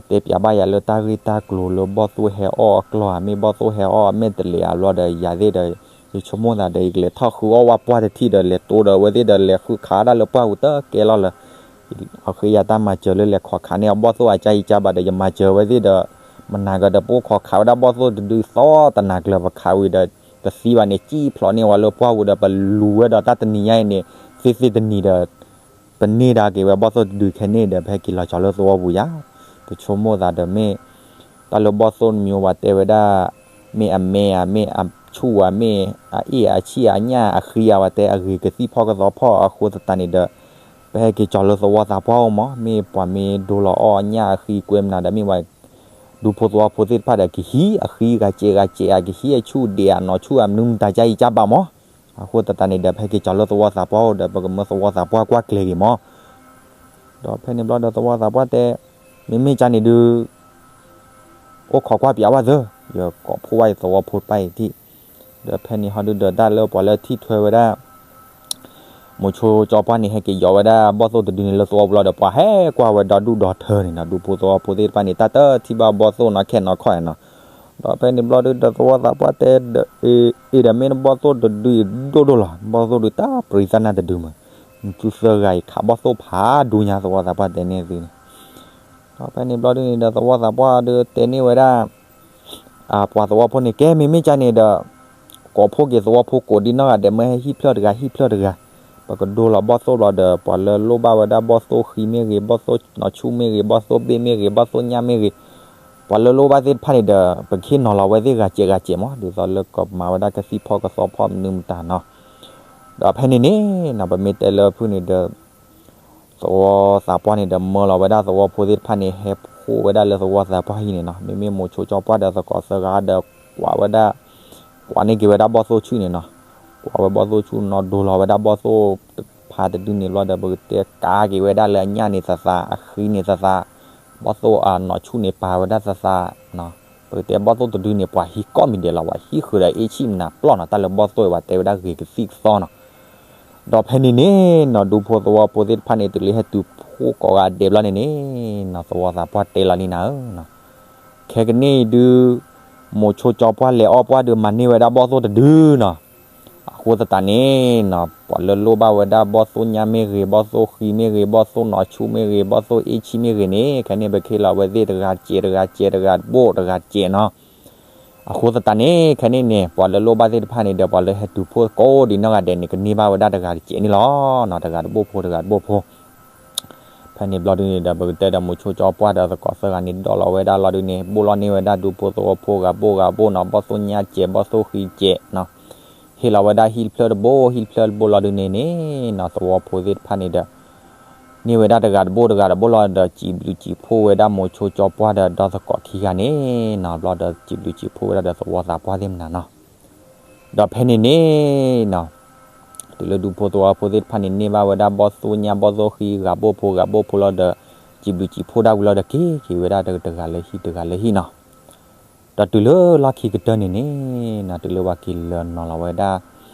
တဲပၠးဘၣ်ယၤလၢတၢ်ဂ့ၢ်တၢ်ကျိၤလၢဘီၣ်သိၣ်ဟဲအီၣ်အကျီၢ်ဧါ, မ့ၢ်ဘီၣ်သိၣ်ဟဲအီၣ်အမဲာ်တလဲးဧါဘျီဒီး ယၤသ့ၣ်ဒီး ယဆိကမိၣ်သးဒီး ယကလဲၤထီၣ်ဃုအီၣ်ဝဲပှၢ်တထံၣ်ဒီး လဲၤတိၢ်ဒီးအဝဲသ့ၣ်ဒီး လဲၤဃုခးဒၣ်လၢပှၢ်ပူၤတကဲလီၤလၢ အဃ့ယၤတၢ်မၤစၢၤလၢလဲၤခိးခးန့ၢ်အဘီၣ်သိၣ်အကၢ်အံၤကၢ်ဘၣ်ဒီး ယမၤစၢၤဝဲသ့ၣ်ဒီး မနၤဂီၤဒီး ပအိၣ်ခိးခးဝဲဒၣ်ဘီၣ်သိၣ်တဒုသီတနၤကျၢၤ ပခးဝံၤဒီး တသံဘၣ်န့ၣ် စံၣ်ဖျိးန့ၢ်ဝဲလၢပှၢ်ပူၤဒီး ပလူၤဝဲဒီးတၢ်တနံၤညါအံၤန့ၣ် သ့ၣ်သ့ၣ်တနံၤဒီး ပန့ၢ်ဒၣ်က့ၤဝဲဘီၣ်သိၣ်တဒုခဲန့ၣ်ဒီး ပဟဲက့ၤလီၤကၠီၤလၢသဝီပူၤယၤ, ပဆိကမိၣ်သးဒီးမ့ၢ် တၢ်လၢဘီၣ်သိၣ်တမံၤဝဲတဲဝဲဒၣ် မ့ၢ်အမဲဧါ, မ့ၢ်အဆူၣ်ဧါ, မ့ၢ်အအ့ၣ်အဆံၣ်အညၣ်အဃံဧါ, ဝဲတဲအဂ့ၤကသံၣ်ဖီၣ်ကသီဖီၣ်အဃိသတးန့ၣ်ဒီး ပဟဲက့ၤကၠီၤလၢသဝီသးပှၢ်အိၣ်မး, မ့ၢ်ပှၤမ့ၢ်ဒိလီၤအီၣ်အညၣ်အဃံကွဲမနၤဒီး မ့ၢ်ဝဲ ဒူဖိသဝီဖိသ့ၣ်တဖၣ်ဒီး ကဟံးအဃံဂၤစဲးဂၤစဲးဧါ, ကဟံးအဆူၣ်ဒံးဧါ, နီၢ်ဆူၣ်ဧါ, မနုၤမတၤကၢ်အံၤကၢ်ဘၣ်မး, အဃိသတးန့ၣ်ဒီး ပဟဲက့ၤကၠီၤလၢသဝီသးပှၢ်အိၣ်ဒီး ပကမၢသဝီသးပှၢ်ကွၢ်ကျဲၤဂ့ၤမး ဒီးဖဲန့ၣ်ဘျီဒီးသဝီသးပှၢ်တဲ မ့မ့ၢ်ကၢ်န့ၣ်ဒုး အိၣ်ခိးကွၢ်ပၠးဝဲသၢ, ယကိးဖှိၣ်ဝဲယသဝီဖိတဖၣ်အံၤထံၣ်, ဒီးဖဲန့ၣ်ဟီဒုးဒီးတၢ်လၢပှၤလၢထံၣ်ထွဲဝဲဒၣ် မိၤဆိကၠီပှၢ်န့ၣ် ဟဲက့ၤယီၤဝဲဒၣ်ဘီၣ်သိၣ်တဒုန့ၣ်လၢသဝီပူၤလီၤဒီး ပှၤဟဲကွၢ်ဝဲဒီဒူၣ်ဒီထၢန့ၣ်နီၤ, ဒူဖိသဝီဖိသ့ၣ်တဖၣ်န့ၣ် တၢ်တထံၣ်ဘၣ်ဘီၣ်သိၣ်နီၢ်ခဲနီၢ်ခီနီၤ, ဒီးဖဲန့ၣ်ဘျီဒုးဒီးသဝီသးပှၢ်တဲ အ့ၣ်ဒီးမ့ၢ်ဘီၣ်သိၣ်တဒုအံၤဒိၣ်ဒိၣ်လီၤ, ဘီၣ်သိၣ်ဒုးတၢ်ပြံသၣ်နၢ်တဒုမး, နသုသၢဂၤအံၤခးဘီၣ်သိၣ်ဖးဒိၣ်ညါ သဝီသးပှၢ်တဲန့ၢ်သုန့ၣ်, ဒီးဖဲန့ၣ်ဘျီဒုးန့ၣ်ဒီး သဝီသးပှၢ်ဒုးတဲန့ၢ်ဝဲဒၣ် ပှၤသဝီဖိန့ၣ် ကဲမ့မ့ၢ်ကၢ်န့ၣ်ဒီး ကိးဖှိၣ်က့ၤသဝီဖိကိးဒံနီၢ်ဂၤဒဲး မၢဟဲဟံၣ်ဖျၢၣ်တဂၤ ဟံၣ်ဖျၢၣ်တဂၤ, ပကဒိလီၤဘီၣ်သိၣ်ဘျီဒီး ပှၤလၢလိၣ်ဘၣ်ဝဲဒၣ်ဘီၣ်သိၣ်ဃံမ့ၢ်ဂ့ၤ, ဘီၣ်သိၣ်နီၢ်ဆူၣ်မ့ၢ်ဂ့ၤ, ဘီၣ်သိၣ်ဘ့ၣ်မ့ၢ်ဂ့ၤ, ဘီၣ်သိၣ်ညၣ်မ့ၢ်ဂ့ၤ, ပှၤလၢလိၣ်ဘၣ်သ့ၣ်တဖၣ်န့ၣ်ဒီး ပကဟ့ၣ်နီၤလီၤဝဲသ့ၣ်ဂၤစဲးဂၤစဲးမး, ဒ်သိးလၢကမၤဝဲဒၣ်ကသံၣ်ဖီၣ်ကသီဖီၣ်မနုၤမတၤနီၤ ဒီးဖဲန့ၣ်န့ၣ်နီၤ ပမ့ၢ်တဲလၢဖုၣ်န့ၣ်ဒီး သဝီသးပှၢ်န့ၣ်ဒီး မၢလီၤဝဲဒၣ်သဝီဖိသ့ၣ်တဖၣ်န့ၣ် ဟဲဖှိၣ်ဝဲဒၣ်လၢသဝီသးပှၢ်ဟံၣ်န့ၣ်နီၤ, မ့မ့ၢ်မိၤဆိကၠီပှၢ်ဒီးသကိးသၢဂၤဒီး ကွၢ်ဝဲဒၣ် ကွၢ်န့ၢ်က့ၤဝဲဒၣ်ဘီၣ်သိၣ်ဆူၣ်န့ၣ်နီၤ, ကွၢ်ဝဲဘီၣ်သိၣ်ဆူၣ်နီၤ ဒိလီၤဝဲဒၣ်ဘီၣ်သိၣ်တဖၣ်တဒုန့ၣ်ဘျီဒီး ပကတဲကးက့ၤဝဲဒၣ်လၢအညၣ်န့ၣ်သးသး အဃံန့ၣ်သးသး, ဘီၣ်သိၣ်အနီၢ်ဆူၣ်န့ၣ်ပာ်ဝဲဒၣ်သးသး ပကတဲဘီၣ်သိၣ်တဒုန့ၣ် ပှၤဟံးကိးမံၤဒဲးလီၤ, ပှၤဟံးဃုာ်ဒီးအ့ၣ်ဆံၣ်မနၤပျီၢ်နီၤ, တၢ်လၢဘီၣ်သိၣ်အံၤပှၤတဲဝဲဒၣ်ဂ့ၤကသံၣ်ကသီနီၤ, ဒီးဖဲန့ၣ်န့ၣ်နီၤ ဒူဖိသဝီဖိသ့ၣ်တဖၣ်န့ၣ် တုၤလၢဟဲတုၤဖှိၣ်ကိးဂၤဒဲးဘျီန့ၣ်န့ၣ်နီၤ သဝီသးပှၢ်တဲလီၤန့ၢ်နၤဧၢနီၤ, ခဲကနံၣ်အံၤဒုး မိၤဆိကၠီပှၢ်လဲၤအီၣ်ပှၢ်ဒုးမၤန့ၢ်ဝဲဒၣ်ဘီၣ်သိၣ်တဒုနီၤ, အဃိသတးန့ၣ်နီၤ ပှၤလၢလိၣ်ဘၣ်ဝဲဒၣ်ဘီၣ်သိၣ်ညၣ်မ့ၢ်ဂ့ၤ, ဘီၣ်သိၣ်ဃံမ့ၢ်ဂ့ၤ, ဘီၣ်သိၣ်နီၢ်ဆူၣ်မ့ၢ်ဂ့ၤ, ဘီၣ်သိၣ်အ့ၣ်ဆံၣ်မ့ၢ်ဂ့ၤန့ၣ် ခဲန့ၣ် ပကဟ့ၣ်လီၤဝဲသ့ၣ်တဂၤစဲးတဂၤစဲး တဂၤတဘိၣ်တဂၤစဲးနီၤ, အဃိသတးန့ၣ် ခဲန့ၣ်န့ၣ် ပှၤလၢလိၣ်ဘၣ်သ့ၣ်တဖၣ်န့ၣ်ဒီး ပှၤလၢဟဲတုၤဖှိၣ်ကိးဒံးနီၢ်ဂၤဒဲးန့ၣ် ကန့ၢ်ဘၣ်ဝဲဒၣ်တဂၤတစဲးန့ၣ်လီၤနီၤ, တဂၤတဘိၣ်ဖိ တဂၤတဘိၣ်ဖိ ဖဲန့ၣ်ဘျီဒုးန့ၣ်ဒီး ပကတဲဒီးမိၤဆိကၠီပှၢ်ဒီးသကိးသၢဂၤန့ၣ် ဒိးလီၤဝဲဒၣ်လီၤဒုးန့ၣ် ဘိၣ်လီၤန့ၢ်ဝဲဒၣ်ဒူဖိသဝီဖိဂၤဘိၣ်ဂၤဘိၣ်နီၤ, ဘီၣ်သိၣ်ညၣ်စဲး ဘီၣ်သိၣ်ဃံစဲးနီၤ, ဟ့ၣ်လီၤဝဲဒၣ်ဟံၣ်တဖျၢၣ်တဘိ ဟံၣ်တဖျၢၣ်တဘိလီၤဒုးန့ၣ်န့ၣ်နီၤ သဝီဖိသ့ၣ်တဖၣ်န့ၣ်ဒီး န့ၢ်ဝဲဒၣ်တဂၤတဘိၣ်တဂၤတဘိၣ်လီၤဒီး စံးဘျုးစံးဖှိၣ်ဝဲဒၣ်မိၤဆိကၠီပှၢ်ဒီးဒီသကိးခံဂၤန့ၣ်နီၤ, ဘျီဒီးစံးဘျုးစံးဖှိၣ်ဝဲဒၣ်ဒီးသဝီသးပှၢ်သ့ၣ်မနၤနီၤ, ဒီးဖဲန့ၣ်န့ၣ်နီၤ တုၤလၢဒူဖိသဝီဖိသ့ၣ်တဖၣ်န့ၣ် န့ၢ်ဘၣ်ဝဲဒၣ်ဘီၣ်သိၣ်ညၣ်ဘီၣ်သိၣ်ဃံဂၤဘိၣ်ဖိဂၤဘိၣ်ဖိလီၤဒီး စံးဘျုးစံးဖှိၣ်ဒၣ်ဝံၤလီၤဒီး က့ၤက့ၤဝဲဒၣ်တဂၤလၢဟံၣ်တဂၤလၢဟံၣ်နီၤ, ဒီးတုၤလၢလီၢ်ခံကတၢၢ်န့ၣ်န့ၣ်နီၤ တုၤလၢပှၤက့ၤလၢနီၤလီၤဝဲဒၣ်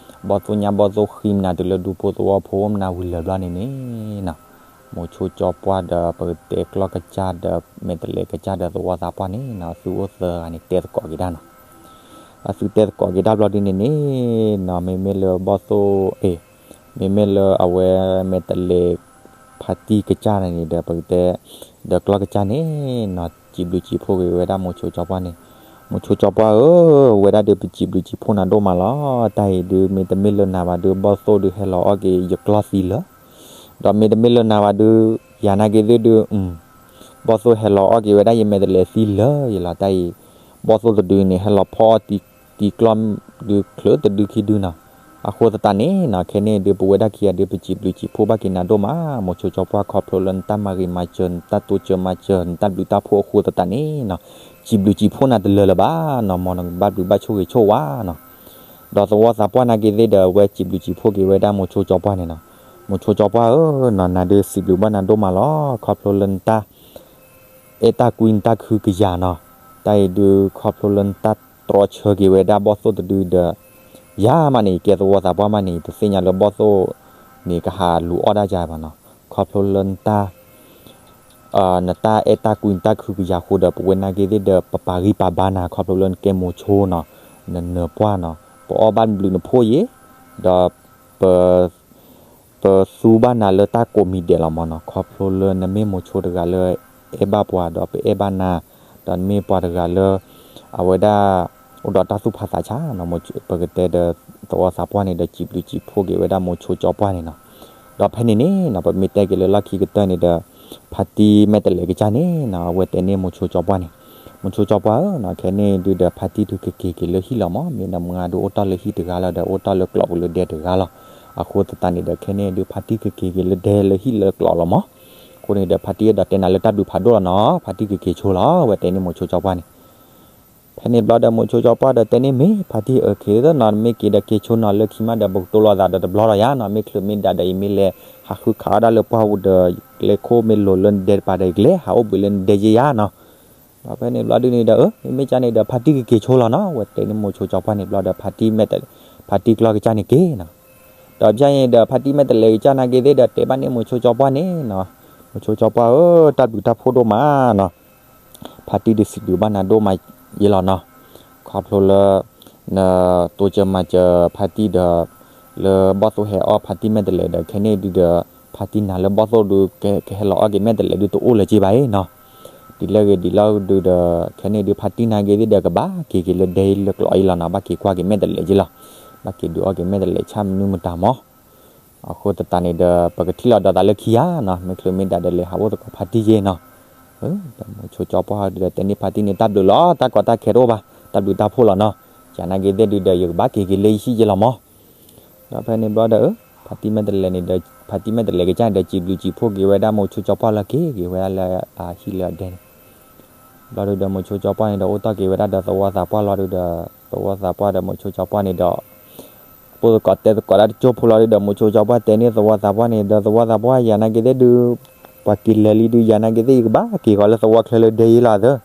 ဘီၣ်သိၣ်ညၣ်ဘီၣ်သိၣ်ဃံမနၤ တုၤလၢဒူဖိသဝီဖိမနၤဝံၤလၢာ်ဘျီန့ၣ်န့ၣ်နီၤ မိၤဆိကၠီပှၢ်ဒီးပကတဲကျီၢ်ကစၢ်ဒီးမဲာ်တလဲးကစၢ်ဒီးသဝီသးပှၢ်န့ၣ်နီၤ သုအိၣ်သၢဂၤန့ၣ်တဲသကိးက့ၤဒၣ်နီၤ, အသုတဲသကိးက့ၤဒၣ်ဘျီဒုးန့ၣ်န့ၣ်နီၤ မ့မ့ၢ်လၢဘီၣ်သိၣ် အ့ၣ် မ့မ့ၢ်လၢအဝဲမဲာ်တလဲး ဖါတံၢ်ကစၢ်န့ၣ်ဒီး ပကတဲ ဒီးကျီၢ်ကစၢ်န့ၣ်နီၤ စံးဘျုးစံးဖှိၣ်က့ၤဝဲဒၣ်မိၤဆိကၠီပှၢ်န့ၣ်, မိၤဆိကၠီပှၢ်ဧၢ, ဝဲဒၣ်ဒုးပစံးဘျုးစံးဖှိၣ်နၤဒိၣ်မးလီၤ. တၢ်အံၤဒုး မ့တမ့ၢ်လၢနၤဘၣ်ဒုး ဘီၣ်သိၣ်ဒုးဟဲလီၤအီၣ်က့ၤယကျီၢ်သံလၢာ်, ဒီးမ့တမ့ၢ်လၢနၤဘၣ်ဒုး ယၤနာ်က့ၤသ့ၣ်ဒုး ဘီၣ်သိၣ်ဟဲလီၤအီၣ်က့ၤဝဲဒၣ်ယမဲာ်တလဲးသံလၢာ်ယလီၤ. တၢ်အံၤ ဘီၣ်သိၣ်တဒုန့ၣ် ဟဲလီၤဖီအီၣ်တံၤကျီၢ်ဒုးချုးတဒုခံဒုနီၤ. အဃိသတးန့ၣ်နီၤ ခဲန့ၣ်ဒုး ပဝဲဒၣ်ခံဂၤဒုး ပစံးဘျုးစံးဖှိၣ်ဘၣ်က့ၤနၤဒိၣ်မး မိၤဆိကၠီပှၢ် ခီဖျိလၢနတၢ်မၤဂ့ၤမၤစၢၤ နတၢ်တိစၢၤမၤစၢၤ နတၢ်ဘျုးတၢ်ဖှိၣ်အဃိသတးန့ၣ်နီၤ စံးဘျုးစံးဖှိၣ်နၤတလၢာ်လၢၤဘၣ်နီၤ မ်နကဘၣ်ဘျုးဘၣ်ဆိၣ်ဂ့ၤဆိၣ်ဝါနီၤ. ဒီးသဝီသးပှၢ်နာ်က့ၤသ့ၣ်ဒီး ဝဲစံးဘျုးစံးဖှိၣ်က့ၤဝဲဒၣ်မိၤဆိကၠီပှၢ်န့ၣ်နီၤ. မိၤဆိကၠီပှၢ်ဧၢနီၤ နၤဒုးစံးဘျုးဘၣ်နၤဒိၣ်မးလီၤ ခီဖျိလၢနတၢ် အဲၣ်တၢ်ကွံနတၢ်ခုကယၤနီၤ. တၢ်အံၤဒုး ခီဖျိလၢနတၢ်တြီဆၢက့ၤဝဲဒၣ်ဘီၣ်သိၣ်တဒုဒီး ယၤမးန့ၣ် ယကဲသဝီသးပှၢ်မးန့ၣ် ယတသ့ၣ်ညါလၢဘီၣ်သိၣ်န့ၣ် ကဟးလူၤအီၣ်ဒၣ်ယၤဘၣ်နီၤ. ခီဖျိလၢ နတၢ်အဲၣ်တၢ်ကွံနတၢ်ခုကယၤဃိဒီး ပဝဲနာ်က့သ့ၣ်ဒီး ပပာ်ဂံၢ်ပာ်ဘါနၤ ခီဖျိလၢနကဲမိၤဆိနီၤ, နနၢၤပှၢ်နီၤ, ပအီၣ်ဘၣ်ဘျုးနဖှိၣ်ယံၤ, ဒီးပ ပသူဘၣ်နၤလၢတၢ်ကိးမံၤဒဲးလီၤမးနီၤ. ခီဖျိလၢနမ့ၢ်မိၤဆိတဂၤလၢ အဲၣ်ဘၣ်ပှၤဒီးပအဲၣ်ဘၣ်နၤ, ဒီးနမ့ၢ်ပှၤတဂၤလၢ အဝဲဒၣ် အိၣ်ဒီးတၢ်သူၣ်ဖးသးဆးနီၤ, ပကတဲဒီး သဝီသးပှၢ်န့ၣ်ဒီး စံးဘျုးစံးဖှိၣ်က့ၤဝဲဒၣ်မိၤဆိကၠီပှၢ်န့ၣ်နီၤ. ဒီးဖဲန့ၣ်န့ၣ်နီၤ ပမ့ၢ်တဲက့ၤလၢလီၢ်ခံကတၢၢ်န့ၣ်ဒီး ဖါတံၢ်မဲာ်တဲးလဲးကစၢ်န့ၣ်နီၤ အဝဲတဲန့ၢ်မိၤဆိကၠီပှၢ်န့ၣ်, မိၤဆိကၠီပှၢ်ဧၢနီၤ, ခဲန့ၣ်ဒုးဒီး ဖါတံၢ်ဒုးကက့ၤက့ၤလၢဟံၣ်လီၤမး, မ့ၢ်နမါဒုးအိၣ်တ့ၢ်လၢဟံၣ်တဂၤလီၤဒီး အိၣ်တ့ၢ်လၢကျိးပူၤလၢဒဲတဂၤလီၤ. အဃိသတးန့ၣ်ဒီး ခဲန့ၣ်ဒုးဖါတံၢ်ကက့ၤက့ၤလၢဒဲလၢဟံၣ်လၢကျိးလီၤမး. အဃိန့ၣ်ဒီး ဖါတံၢ်အဲၣ်ဒိးတဲနၤလၢတၢ်ဘျုးဖးဒိၣ်လီၤနီၤ, ဖါတံၢ်ကက့ၤဆိလီၤ, အဝဲတဲန့ၢ်မိၤဆိကၠီပှၢ်န့ၣ်. ဖဲန့ၣ်ဘျီဒီး မိၤဆိကၠီပှၢ်ဒီးတဲန့ၢ်မ့ၢ် ဖါတံၢ်အၢက့ၤသ့ၣ်နီၤ, မ့ၢ်က့ၤဒီးက့ၤဆိနီၤ, လၢခံမးဒီး ပကတိၤလိာ်သးဒီးတဘျီဒီးယၤနီၤ, မ့ၢ်ချုးမ့ၢ်ဒၣ်ဒီး ယမ့ၢ်လဲၤဟးဃုခးအီၣ်ဒၣ်လၢပှၢ်ပူၤဒီး ကျဲခိၣ်မ့ၢ်လိၤလၢနဒဲတပၤဒီး ယကလဲၤဟးအိၣ်ဘှံးလၢနဒဲယဲယၤနီၤ. ဒီးဖဲန့ၣ်ဘျီဒုးန့ၣ်ဒီး အၢ မ့မ့ၢ်ကၢ်န့ၣ်ဒီး ဖါတံၢ်ကက့ၤဆိလီၤနီၤ, အဝဲတဲန့ၢ်မိၤဆိကၠီပှၢ်န့ၣ်ဘျီဒီး ဖါတံၢ်မဲာ်တဲ, ဖါတံၢ်ကျီၢ်ကစၢ်န့ၣ်က့ၤနီၤ. ဒီးဖဲန့ၣ်ဒီး ဖါတံၢ်မဲာ်တဲးလဲးကစၢ်နာ်က့သ့ၣ်ဒီး တဲဘၣ်န့ၢ်မိၤဆိကၠီပှၢ်န့ၣ်နီၤ, မိၤဆိကၠီပှၢ်ဧၢ, တၢ်ဘျုးတၢ်ဖှိၣ်ဒိၣ်မးနီၤ, ဖါတံၢ်ဒုးစံးဘျုးဘၣ်နၤဒိၣ်မးယဲလီၤနီၤ. ခီဖျိလၢ နတိစၢၤမၤစၢၤဖါတံၢ်ဒီး လၢဘီၣ်သိၣ်ဟဲအီၣ်ဖါတံၢ်မဲာ်တဲးလဲးဒီး ခဲန့ၣ်ဒုးဒီး ဖါတံၢ်နၤလၢဘီၣ်သိၣ်ဒုး ကဟဲလီၤအီၣ်က့ၤမဲာ်တဲးလဲးဒုးတအိၣ်လၢၤက့ဘၣ်အံၤနီၤ. ဒ်လဲၣ်ဂ့ၤဒ်လဲၣ်ဒုးဒီး ခဲန့ၣ်ဒုး ဖါတံၢ်နာ်က့သ့ၣ်ဒီး ကဘၣ်က့ၤက့ၤလၢဒဲလၢကျိးအံၤလီၤနီၤ, ဘၣ်က့ၤကွၢ်က့ၤမဲာ်တဲးလဲးက့လီၤ, ဘၣ်က့ၤဒုးအီၣ်က့ၤမဲာ်တဲးလဲးဆၣ်မနုၤမတၤမး. အဃိသတးန့ၣ်ဒီး ပကထံၣ်လီၤဒီးသးလၢခံယၤနီၤ, မ့ၢ်ချုးမ့ၢ်ဒၣ်ဒီးလဲၤဟးအိၣ်သကိးဖါတံၢ်ယဲနီၤ. ဒီးမိၤဆိကၠီပှၢ်ဒုးဒီး တဲန့ၢ်ဖါတံၢ်န့ၣ် တၢ်ဘျုးလီၤ, တၢ်ကီတၢ်ခဲတအိၣ်ဘၣ်, တၢ်ဘျုးတၢ်ဖှိၣ်လီၤနီၤ. ယၤနာ်က့သ့ၣ်ဒုးဒီး ယကဘၣ်က့ၤက့ၤလၢယဟံၣ်ယဲလီၤမး. ဒီးဖဲန့ၣ်ဘျီဒီး ဖါတံၢ်မဲာ်တဲးလဲးန့ၣ်ဒီး ဖါတံၢ်မဲာ်တဲးလဲးကစၢ်န့ၣ်ဒီး စံးဘျုးစံးဖှိၣ်က့ၤဝဲဒၣ်မိၤဆိကၠီပှၢ်လၢက့ၤက့ၤဝဲဒၣ်လၢအဟံၣ်လၢအဒဲန့ၣ် ဘျီဒုးဒီး မိၤဆိကၠီပှၢ်န့ၣ်ဒီး အိၣ်တ့ၢ်က့ၤဝဲဒၣ်ဒီးသဝီသးပှၢ်လီၤဒုးဒီး သဝီသးပှၢ်ဒီးမိၤဆိကၠီပှၢ်န့ၣ်ဒီး ပိၢ်သကိးတဲသကိးတၢ်တကၠိဖိလီၤဒုးဒီး မိၤဆိကၠီပှၢ်တဲန့ၢ်သဝီသးပှၢ်န့ၣ်ဒီး သဝီသးပှၢ် ယၤနာ်က့သ့ၣ်ဒုး ပှၤက့ၤလဲၤလံဒုး ယၤနာ်က့သ့ၣ် ယကဘၣ်က့ၤဃီၤလၢသဝီချၢလၢဒဲယဲလီၤသၢ.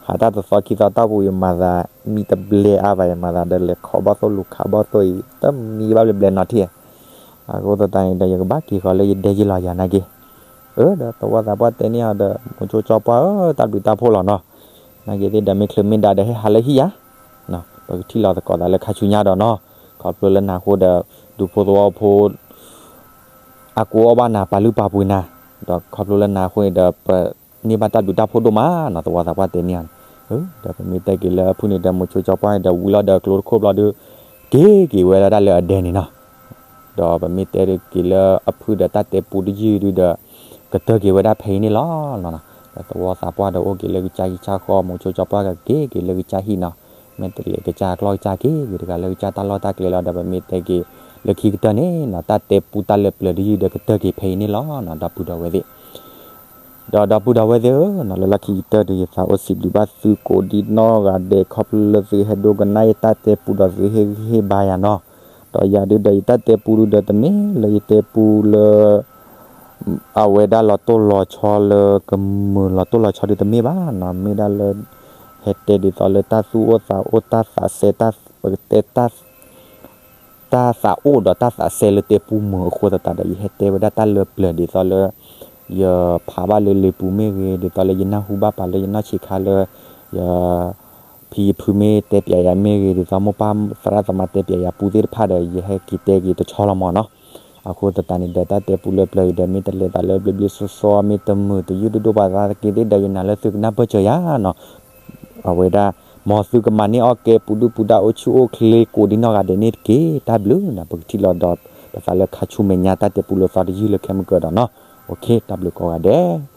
ဟးတၢ်တသီခံသီတီၢ်ပူၤ ယမၤသး မံတဘျဲအါဘၣ် ယမၤသးဒီး လဲၤခိးဘီၣ်သိၣ်လူၤခးဘီၣ်သိၣ်အံၤ တမံဘၣ်ဘျဲဘျဲနီတထံၣ်. အဃိသတးန့ၣ်ဒီး ယကဘၣ်က့ၤဃီၤလၢယဒဲယဲလီၤ ယၤနာ်က့. အၢ ဒီးသဝီသးပှၢ်တဲန့ၢ်အီၤဒီး မိၤဆိကၠီပှၢ်ဧၢ, တၢ်ဘျုးတၢ်ဖှိၣ်လီၤနီၤ. နာ်က့သ့ၣ်ဒီး မ့ၢ်ချုးမ့ၢ်ဒၣ်ဒီး ဟဲဟးလၢဟံၣ်ယၤ, ပကထံၣ်လီၤသကိးသးလၢခါဆူညါဒီးနီၤ. ခီဖျိလၢနၤအဃိဒီး ဒူဖိသဝီဖိ အါကိးအီၣ်ဘၣ်နၤပာ်လုၢ်ပာ်ပှ့ၤနၤ, ဒီးခီဖျိလၢနၤအဃိန့ၣ်ဒီး ပန့ၢ်ဘၣ်တၢ်ဘျုးတၢ်ဖှိၣ်ဒိၣ်မးနီၤ, သဝီသးပှၢ်တဲန့ၢ်အီၤန့ၣ်. ဒီးပမ့ၢ်တဲက့ၤလၢအဖုၣ်န့ၣ်ဒီး မိၤဆိကၠီပှၢ်န့ၣ်ဒီး ဝံၤလီၤဒီးကျိတခိၣ်ဘျီဒုး က့ၤက့ၤဝဲဒၣ်လၢအဒဲန့ၣ်နီၤ. ဒီးပမ့ၢ်တဲက့ၤလၢအဖုၣ်ဒီး တၢ်တဲပူတယုၢ်ဒုးဒီး ကတၢၢ်က့ၤဝဲဒၣ်ဖဲအံၤန့ၣ်လီၤ. ဒီးသဝီသးပှၢ်ဒီးအိၣ်က့ၤလၢကစၢ်ဟံၣ်ကစၢ်ဃီ, မိၤဆိကၠီပှၢ်ကက့ၤက့ၤလၢကစၢ်ဟံၣ်နီၤ. မဲာ်တဲးလဲးကစၢ်ကျီၢ်ကစၢ်က့ၤက့ၤတဂၤလၢကစၢ်တၢ်လီၢ်တၢ်ကျဲလီၤ. ဒီးပမ့ၢ်တဲက့ၤလၢခံကတၢၢ်န့ၣ်နီၤ, တၢ်တဲပူတၢ်လၢပျၢၤတယုၢ်ဒီးကတၢၢ်က့ၤဖဲအံၤန့ၣ်လီၤနီၤ, ဒီပုၢ်ဒီဝဲၢ်သ့ၣ်. ဒီးဒီပုၢ်ဒီဝဲၢ်သ့ၣ်ဧၢ, လၢလီၢ်ခံကတၢၢ်ဒီး ယသးအိၣ်စံးဘျုးဘၣ်သုကိးဒံနီၢ်ဂၤဒဲး ခီဖျိလၢသုဟဲဒိကနၣ်ယတၢ်တဲပူဒီးသုဟ့ၣ်ဂံၢ်ဟ့ၣ်ဘါယၤနီၤ. ဒီးယၤဒုးဒီး ယတၢ်တဲပူဒုးဒီး တမ့ၢ်လၢယတဲပူလၢ အဝဲဒၣ်လီၤတိၢ်လီၤဆီလၢကမုာ်လီၤတိၢ်လီၤဆီဒုးတမ့ၢ်ဘၣ်နီၤ, မ့ၢ်ဒၣ်လၢ ဟဲတဲဒ်သိးလၢတၢ်သူၣ်အိၣ်သးအိၣ် တၢ်သးစဲ ပကတဲ တၢ်သးအိၣ်ဒီးတၢ်သးစဲလၢတဲပူမုာ်အဃိသတးဒီး ယဟဲတဲဝဲဒၣ်တၢ်လၢပျၢၤဒ်သိးလၢ ယဖးဘၣ်လၢလံာ်ပူၤမ့ၢ်ဂ့ၤ, ဒ်သိးလၢယနၢ်ဟူဘၣ်ပာ်လၢယနီၢ်ဆံးခါလၢ ယ ဖံယဖုမ့ၢ်တဲပျးယၤမ့ၢ်ဂ့ၤ, ဒ်သိးမိၢ်ပၢ်သရၣ်သမါတဲပျးယၤပူသ့ၣ်တဖၣ်ဒီး ယဟဲက့ၤတဲက့ၤတဆီလီၤမးနီၤ. အဃိသတးန့ၣ်ဒီး တၢ်တဲပူလၢပျၢၤအံၤဒီး မ့ၢ်တလဲၤသးလၢဘျ့ဘျ့ဆှီဆှီ မ့ၢ်တမုာ်တယုၢ်ဒိၣ်ဒိၣ်ပှၤသးက့ၤသ့ၣ်ဒီး ယနာ်လၢသုကနၢ်ပၢၢ်စၢၤယၤနီၤ. အဝဲဒၣ် မ်သုကမၤန့ၢ်အီၣ်ကဲပူၤဒုၣ်ပူၤဒါအိၣ်ဆူၣ်အိၣ်ချ့ကိးဒံနီၢ်ဂၤဒဲးန့ၣ်တက့ၢ်. တၢ်ဘျုးနီၤ, ပကထံၣ်လီၤဒီး ပသးလၢခါဆူမဲာ်ညါ တၢ်တဲပူလၢသီတယုၢ်လၢခဲမုၢ်ကၢဒီးနီၤ. တၢ်ဘျုးကိးဂၤဒဲး.